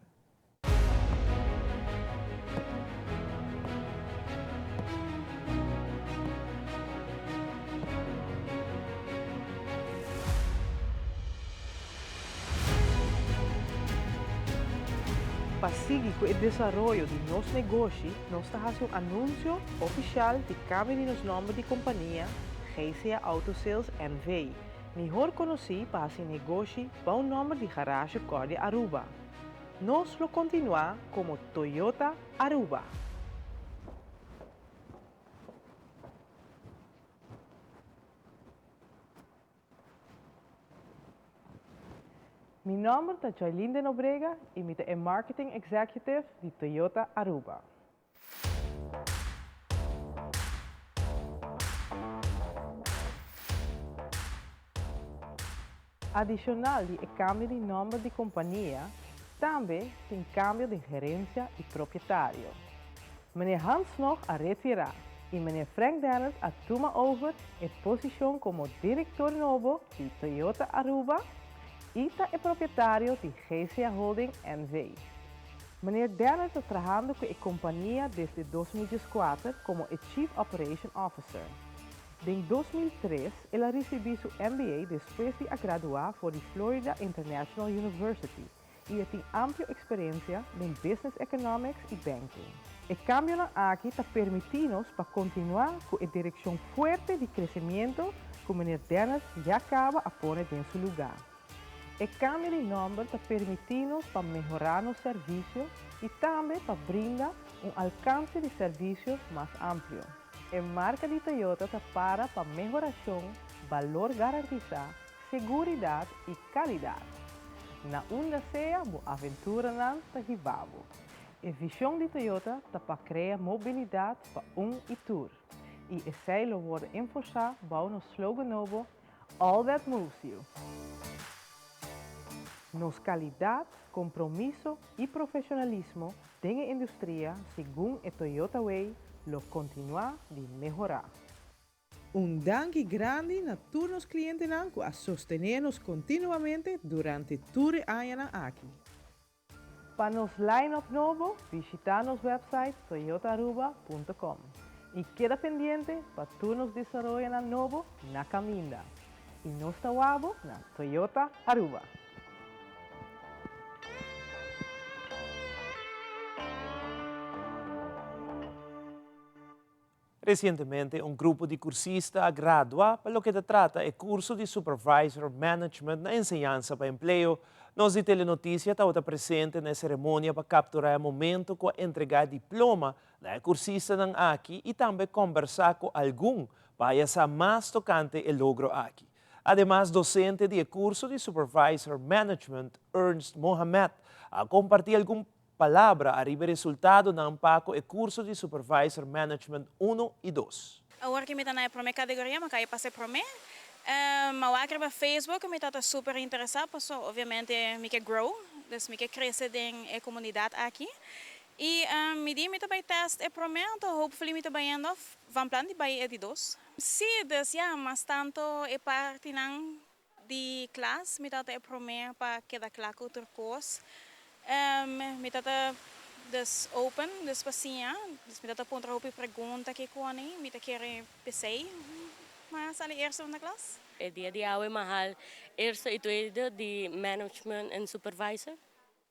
Pa sigui ku e desaroyo di nos negoshi nos ta hasi un anunsio ofishal di kambio di nos nòmber di kompania GCA Auto Sales NV. Mihor konosí pa hasi negoshi bou nòmber di Garage Cordia Aruba. Nos lo kontinuá komo Toyota Aruba. Mi nomber ta Joylene de Nobrega y mi ta e Marketing Executive di Toyota Aruba. Adicional di e cambio di nomber di compania, tambe tin cambio den gerencia y propietario. Meneer Hans Nog a retira y meneer Frank Dennert a tuma over e posicion como director nobo di Toyota Aruba y ta e propietario di GCA Holding NV. Meneer Dennert ta trahando cu e compania desde 2014 como e Chief Operation Officer. Den 2003 el a ricibi su MBA despues di a gradua for di Florida International University y e tin amplio experiencia den business economics y banking. E cambionan aki ta permiti nos pa continua cu e direccion fuerte di crecimiento cu meneer Dennert ya caba a pone den su luga. E cambio di nomber ta permiti nos pa mehora nos servicio y tambe pa brinda un alcance di servicio mas amplio. E marca di Toyota ta para pa mehoracion, balor garantisa, seguridad y calidad. Na unda sea bo aventuranan ta hiba bo. E vision di Toyota ta pa crea mobilidad pa un y tur. Y esey lo wordo enforsa bao nos slogan nobo All that moves you. Nos calidad, compromiso y profesionalismo den e industria segun e Toyota Way lo continua di mehora. Un danki grandi na tur nos clientenan cu a sostene nos continuamente durante tur e añanan aki. Pa nos line-up nobo, bishita nos website toyotaaruba punto com y keda pendiente pa tur nos desaroyonan nobo na caminda. Y nos ta wabo na Toyota Aruba!
Resientemente un grupo di kursista a gradua pa loke ta trata e kurso di Supervisor Management na Enseñansa pa Empleo. Nos di Telenotisia tabata presente na e seremonia pa kapturá e momento ku a entregá e diploma na e kursistanan aki i tambe kòmbersá ku algun pa haya sa mas tokante e logro aki. Ademas dosente di e kurso di Supervisor Management, Ernst Mohamed, a kompartí algun Palabra ariba e resultadonan pa ku e kurso di Supervisor Management uno i dos.
Awor ki mi ta na e prome kategoria, mi a kai pasa e prome. Mi a wak riba Facebook, mi tabata super interesá paso obviamente mi ke grow, dus mi ke krese den e komunidat aki. I mi di mi ta bai test e prome, anto hopefully mi ta bai end of van plan di bai e di dos. Sí, dus ya, mas tanto e partinan Di klas mi tabata e prome pa keda kla ku tur kos. Mi tabata dus open dus pa siña, dus mi tabata puntra hopi pregunta kikoni, mi ta kere p'esei mi a sali eerste na klas.
E dia di awe mi a hal eerste i tweede di management en supervisor.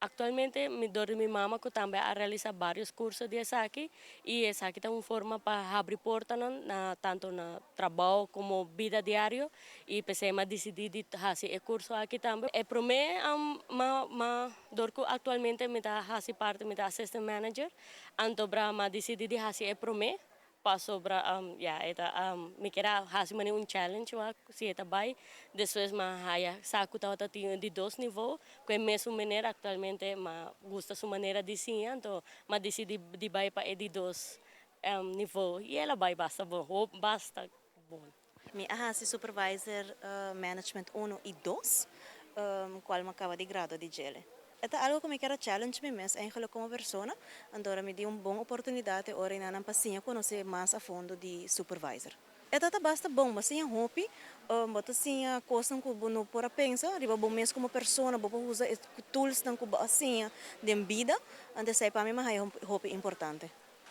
Actualmente mi dor di mi mama cu tambe a realisa varios curso di esaki y esaki ta un forma pa habri portanan na tanto na trabao como bida diario y p'esey mi a dicidi di haci e curso aki tambe. E prome ma ma dor cu actualmente mi ta haci parti mi ta assistant manager anto bra mi a dicidi di haci e prome Pasobra ya e ta mi kier a hasi manera un challenge wak si e ta bai despues mi a haya sa ku tabata tin di dos nivo ku e mesun manera aktualmente mi a gusta su manera di siña anto mi a disidi di bai pa e di dos nivo i el a bai basta bon basta bon.
Mi a hasi supervisor management uno y dos, cual mi a caba di gradua di djele. E ta algo cu mi kier a challenge mi mes eigenlijk como persona, anto ora mi di un bon oportunidad e ora enanan pa siña conoce mas a fondo di supervisor. E ta ta basta bon, bo a siña hopi, bo ta siña cosnan cu bo no por a pensa riba bo mes como persona, bo por usa e toolsnan cu bo a siña den bida, anto esey pa mi mi a haya hopi importante.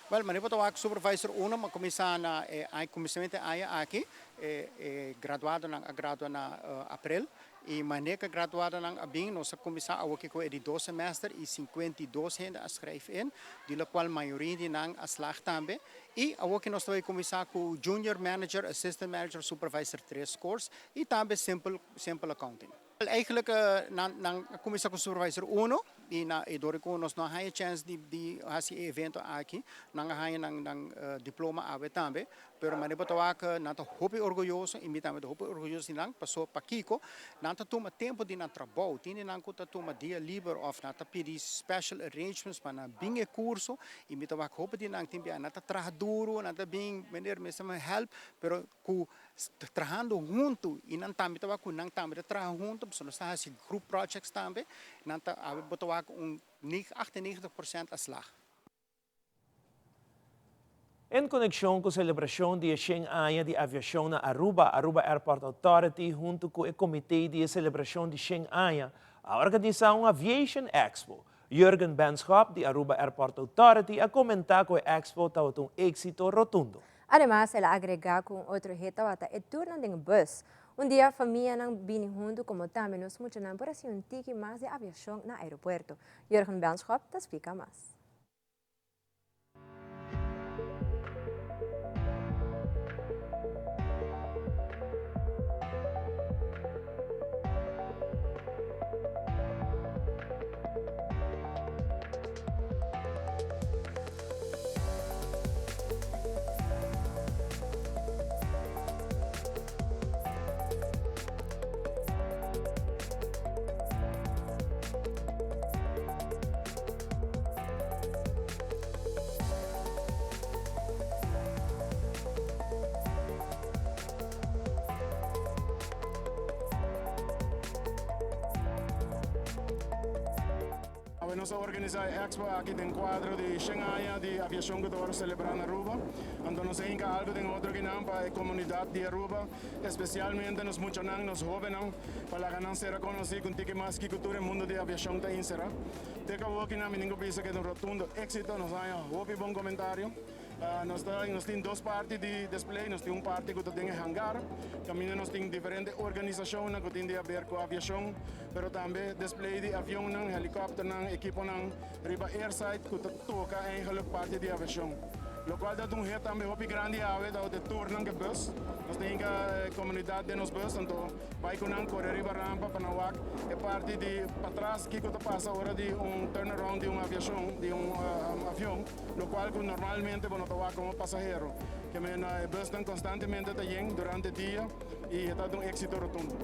Wel, manera bo ta wak supervisor uno a kuminsá na e aña kuminsamentu e aña aki, e e graduadonan a gradua na aprel i manera ku e graduadonan a bin nos a kuminsá awoki ku e di dos semester i 52 hende a skrijf in, di lokual mayoria di nan a slag tambe. I awoki nos ta bai kuminsá ku junior manager, assistant manager, supervisor tres course i tambe simple simple accounting. Eigenlijk nan nan a kuminsá ku supervisor uno i na e dor ku nos no a haña chèns di di hasi e evento aki nan a haña nan nan diploma awe tambe pero manera bo ta wak nan ta hopi orguyoso i mi tambe ta hopi orguyoso di nan paso pakiko nan ta tuma tempu di nan trabou tin di nan ku ta tuma dia liber òf nan ta pidi special arrangements pa nan bin e kurso i mi ta wak hopi di nan tin bia nan ta traha duru nan ta bin meneer mester mi help pero ku trahando huntu i nan tambe ta wak ku nan tambe ta traha huntu pasobra nos ta hasi group projects tambe nan ta awe bo ta wak un 98% a slag.
En konekshon ku selebrashon di e shen aña di aviashon na Aruba, Aruba Airport Authority huntu ku e komité di e selebrashon di shen aña a organisá un Aviation Expo. Jurgen Benschop di Aruba Airport Authority a komentá ku e expo tabata un éksito rotundo.
Ademas el a agregá ku un otro hit tabata e turnan den bus. Un dia famianan bini huntu komo tambe nos muchanan por hasi un tiki mas di aviashon na aeropuerto. Jurgen Benschop ta splika mas.
Awe nos a organisa e expo aki den cuadro di shen aña di aviacion cu ta worde celebra na Aruba. Anto nos a hinca algo den otro kinan pa e comunidad di Aruba, especialmente nos muchanan, nos hobennan, pa laga nan sera conoci cu un tiki mas kico tur e mundo di aviacion ta insera. Te cu awoki nan mi tin cu bisa cu e ta un rotundo exito, nos a haña hopi bon comentario. Nos ta nos tin dos parti di display, nos tin un parti cu ta den e hangar, caminda nos tin diferente organisacionnan cu tin di haber cu aviacion, pero tambe display di avionnan, helicopternan, equiponan riba airside cu ta toca eigenlijk parti di aviacion. Locual ta un hit tambe hopi grandi awe ta e tournan cu e bus. Nos tin hinca e comunidad den nos bus, anto Bai ku nan kore riba rampa pa nan wak e parti di patras kiko ta pasa ora di un turnaround di un aviashon, di un avion, lokual ku normalmente bo no ta wak komo pasahero. Ke men e busnan konstantemente ta yen durante dia i e ta un éksito rotundo.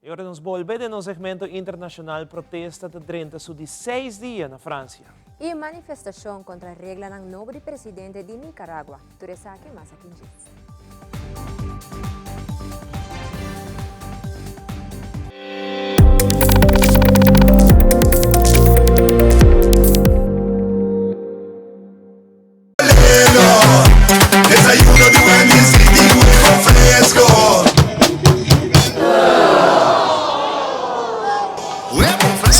I ora nos bolbe den nos segmento internacional protesta ta drenta su di seis dia na Francia.
I manifestacion contra reglanan nobo di presidente di Nicaragua. Tur esaki mas aki djis.
Desayuno di Wendy's y huevo fresco.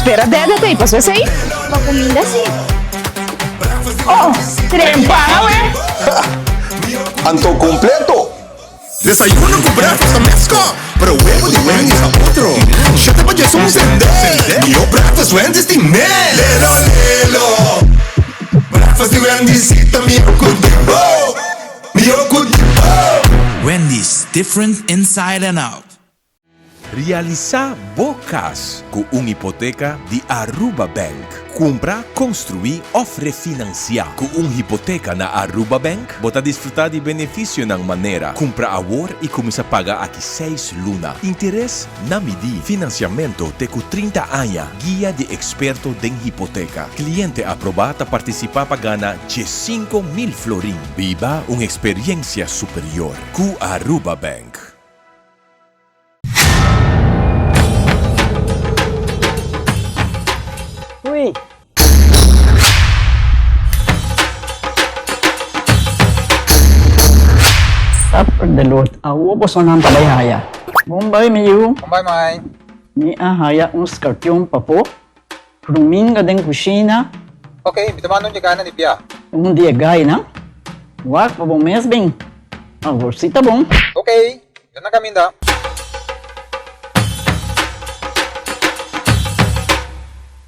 Spera dede ta pasó esei?
Pa kuminda si.
Oh, trempa awe.
Anto completo. Desayuno cu breakfast ta mesco, pero huevo di Wendy's ta otro. Shete pa djesun sende, mihó breakfast Wendy's tin mes. Lelo lelo, breakfast di Wendy's si ta mihó cu di bo, mihó cu di bo.
Wendy's, different inside and out.
Realisá bo kas ku un hipoteka di Aruba Bank. Kumpra, konstruí òf refinansiá. Ku un hipoteka na Aruba Bank, bo ta disfrutá di benefisionan manera, kumpra awor i kuminsá paga aki seis luna, interes na midí, finansiamentu te ku 30 aña, guia di eksperto den hipoteka. Kliente aprobá ta partisipá pa gana 15,000 florin. Biba un eksperiensia superior ku Aruba Bank.
Hui.
A perde lot. Awo bosonan ta bai haya. Bon bai mi yu.
Bon bai mai.
Mi a haya un skarpion papo. Ruminga den kushina.
Ok, mi ta manda un dje gainan di bia.
Un di e gainan? Wak pa bo mes bin. Awor si ta bon.
Ok, mi ta na kaminda.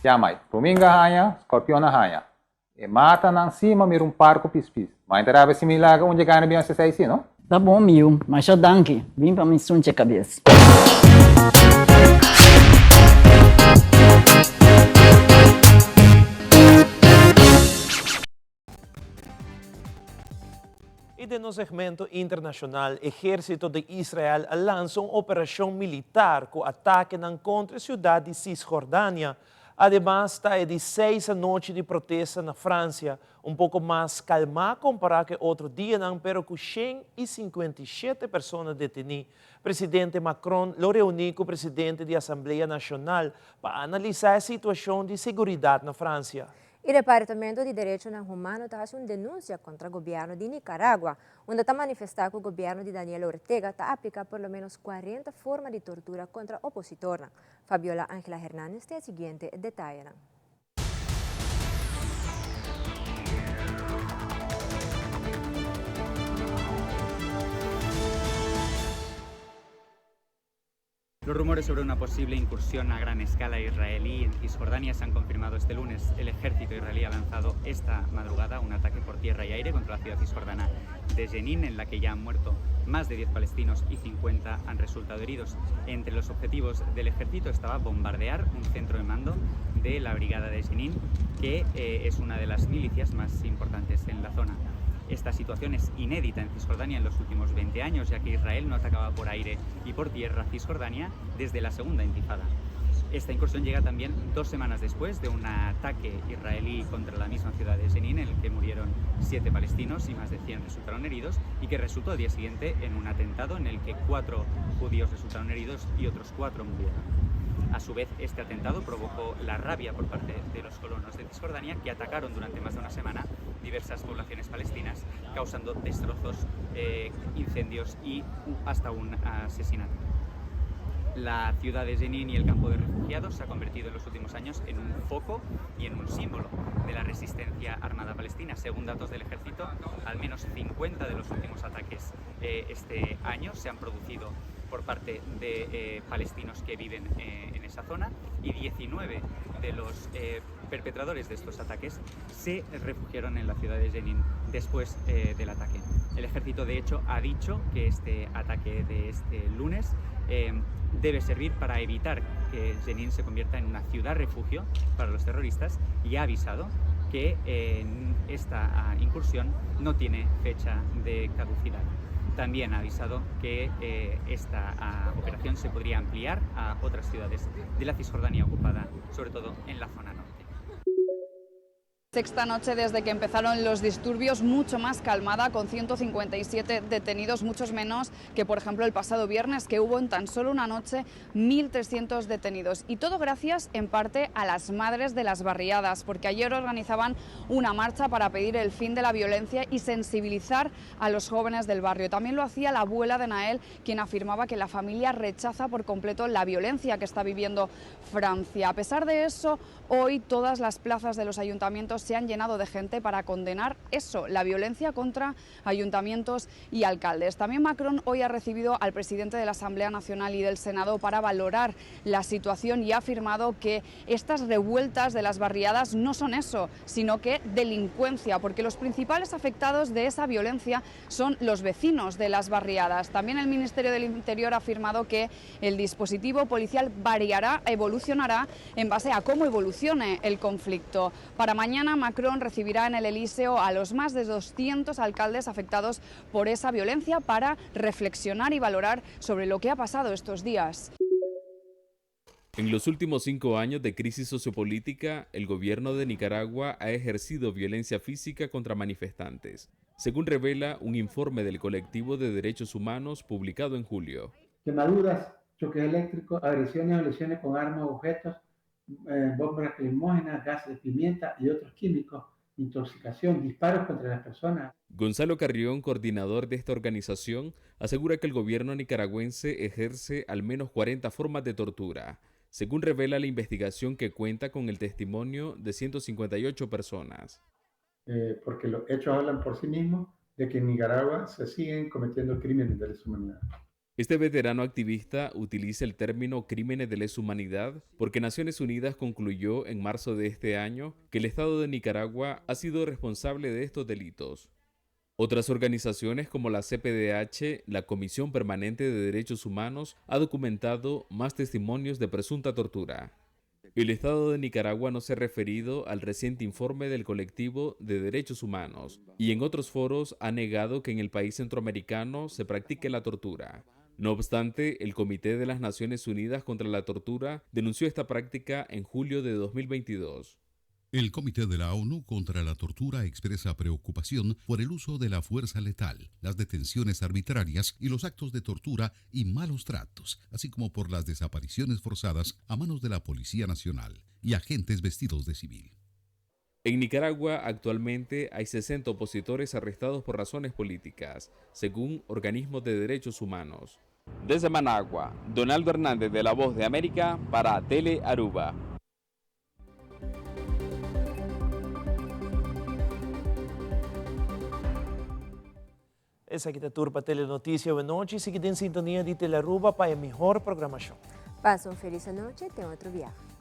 Ya mai, ruminga haña, skorpion a haña. E matanan si ma mira un par ku pispis. Mai ta rabia si mi laga un dje gana bin hasi esei si, no?
Ta bon mi yu, masha danki. Bin pa mi sunche kabes.
I den nos segmento internashonal, Ehérsito di Israel a lansa un operashon militar ku atakenan kontra e siudat di Cisjordania. Ademas ta e di seis anochi di protesta na Fransia, un poko mas kalmá kompará ku e otro dianan pero ku 157 persona detení. Presidente Macron lo reuní ku presidente di Asamblea Nashonal pa analisá e situashon di seguridat na Fransia.
E Departamento di Derechonan Humano ta hasi un denunsia kontra gobièrnu di Nicaragua, unda ta manifestá ku gobièrnu di Daniel Ortega ta apliká por lo ménos 40 forma di tortura kontra opositornan. Fabiola Angela Hernandez tin e siguiente detayenan.
Los rumores sobre una posible incursión a gran escala israelí en Cisjordania se han confirmado este lunes. El ejército israelí ha lanzado esta madrugada un ataque por tierra y aire contra la ciudad cisjordana de Jenin, en la que ya han muerto más de 10 palestinos y 50 han resultado heridos. Entre los objetivos del ejército estaba bombardear un centro de mando de la brigada de Jenin, que eh, es una de las milicias más importantes en la zona. Esta situación es inédita en Cisjordania en los últimos 20 años, ya que Israel no atacaba por aire y por tierra Cisjordania desde la segunda intifada. Esta incursión llega también dos semanas después de un ataque israelí contra la misma ciudad de Jenin, en el que murieron siete palestinos y más de 100 resultaron heridos, y que resultó al día siguiente en un atentado en el que cuatro judíos resultaron heridos y otros cuatro murieron. A su vez, este atentado provocó la rabia por parte de los colonos de Cisjordania, que atacaron durante más de una semana diversas poblaciones palestinas, causando destrozos, eh, incendios y hasta un asesinato. La ciudad de Jenin y el campo de refugiados se ha convertido en los últimos años en un foco y en un símbolo de la resistencia armada palestina. Según datos del ejército, al menos 50 de los últimos ataques eh, este año se han producido por parte de eh, palestinos que viven eh, en esa zona y 19 de los perpetradores de estos ataques se refugiaron en la ciudad de Jenin después del ataque. El ejército, de hecho, ha dicho que este ataque de este lunes debe servir para evitar que Jenin se convierta en una ciudad refugio para los terroristas y ha avisado que esta ah, incursión no tiene fecha de caducidad. También ha avisado que eh, esta ah, operación se podría ampliar a otras ciudades de la Cisjordania ocupada, sobre todo en la zona norte.
Sexta noche desde que empezaron los disturbios, mucho más calmada, con 157 detenidos, muchos menos que, por ejemplo, el pasado viernes, que hubo en tan solo una noche 1.300 detenidos. Y todo gracias, en parte, a las madres de las barriadas, porque ayer organizaban una marcha para pedir el fin de la violencia y sensibilizar a los jóvenes del barrio. También lo hacía la abuela de Nael, quien afirmaba que la familia rechaza por completo la violencia que está viviendo Francia. A pesar de eso, hoy todas las plazas de los ayuntamientos se han llenado de gente para condenar eso, la violencia contra ayuntamientos y alcaldes. También Macron hoy ha recibido al presidente de la Asamblea Nacional y del Senado para valorar la situación y ha afirmado que estas revueltas de las barriadas no son eso, sino que delincuencia, porque los principales afectados de esa violencia son los vecinos de las barriadas. También el Ministerio del Interior ha afirmado que el dispositivo policial variará, evolucionará en base a cómo evolucione el conflicto. Para mañana Macron recibirá en el Elíseo a los más de 200 alcaldes afectados por esa violencia para reflexionar y valorar sobre lo que ha pasado estos días.
En los últimos cinco años de crisis sociopolítica, el gobierno de Nicaragua ha ejercido violencia física contra manifestantes, según revela un informe del colectivo de derechos humanos publicado en julio.
Quemaduras, choques eléctricos, agresiones o lesiones con armas o objetos, eh, bombas lacrimógenas, gases de pimienta y otros químicos, intoxicación, disparos contra las personas.
Gonzalo Carrión, coordinador de esta organización, asegura que el gobierno nicaragüense ejerce al menos 40 formas de tortura, según revela la investigación que cuenta con el testimonio de 158 personas.
Eh, porque los hechos hablan por sí mismos de que en Nicaragua se siguen cometiendo crímenes de lesa humanidad.
Este veterano activista utiliza el término crímenes de lesa humanidad porque Naciones Unidas concluyó en marzo de este año que el Estado de Nicaragua ha sido responsable de estos delitos. Otras organizaciones como la CPDH, la Comisión Permanente de Derechos Humanos, ha documentado más testimonios de presunta tortura. El Estado de Nicaragua no se ha referido al reciente informe del colectivo de derechos humanos y en otros foros ha negado que en el país centroamericano se practique la tortura. No obstante, el Comité de las Naciones Unidas contra la Tortura denunció esta práctica en julio de 2022.
El Comité de la ONU contra la Tortura expresa preocupación por el uso de la fuerza letal, las detenciones arbitrarias y los actos de tortura y malos tratos, así como por las desapariciones forzadas a manos de la Policía Nacional y agentes vestidos de civil.
En Nicaragua actualmente hay 60 opositores arrestados por razones políticas, según organismos de derechos humanos. Desde Managua, Donaldo Hernández de La Voz de América para Tele Aruba.
Esaki ta tur pa Telenoticia Wenochi. Sigui den sintonia di Telearuba pa e mihor programacion.
Pasa un feliz anochi, te otro biaha.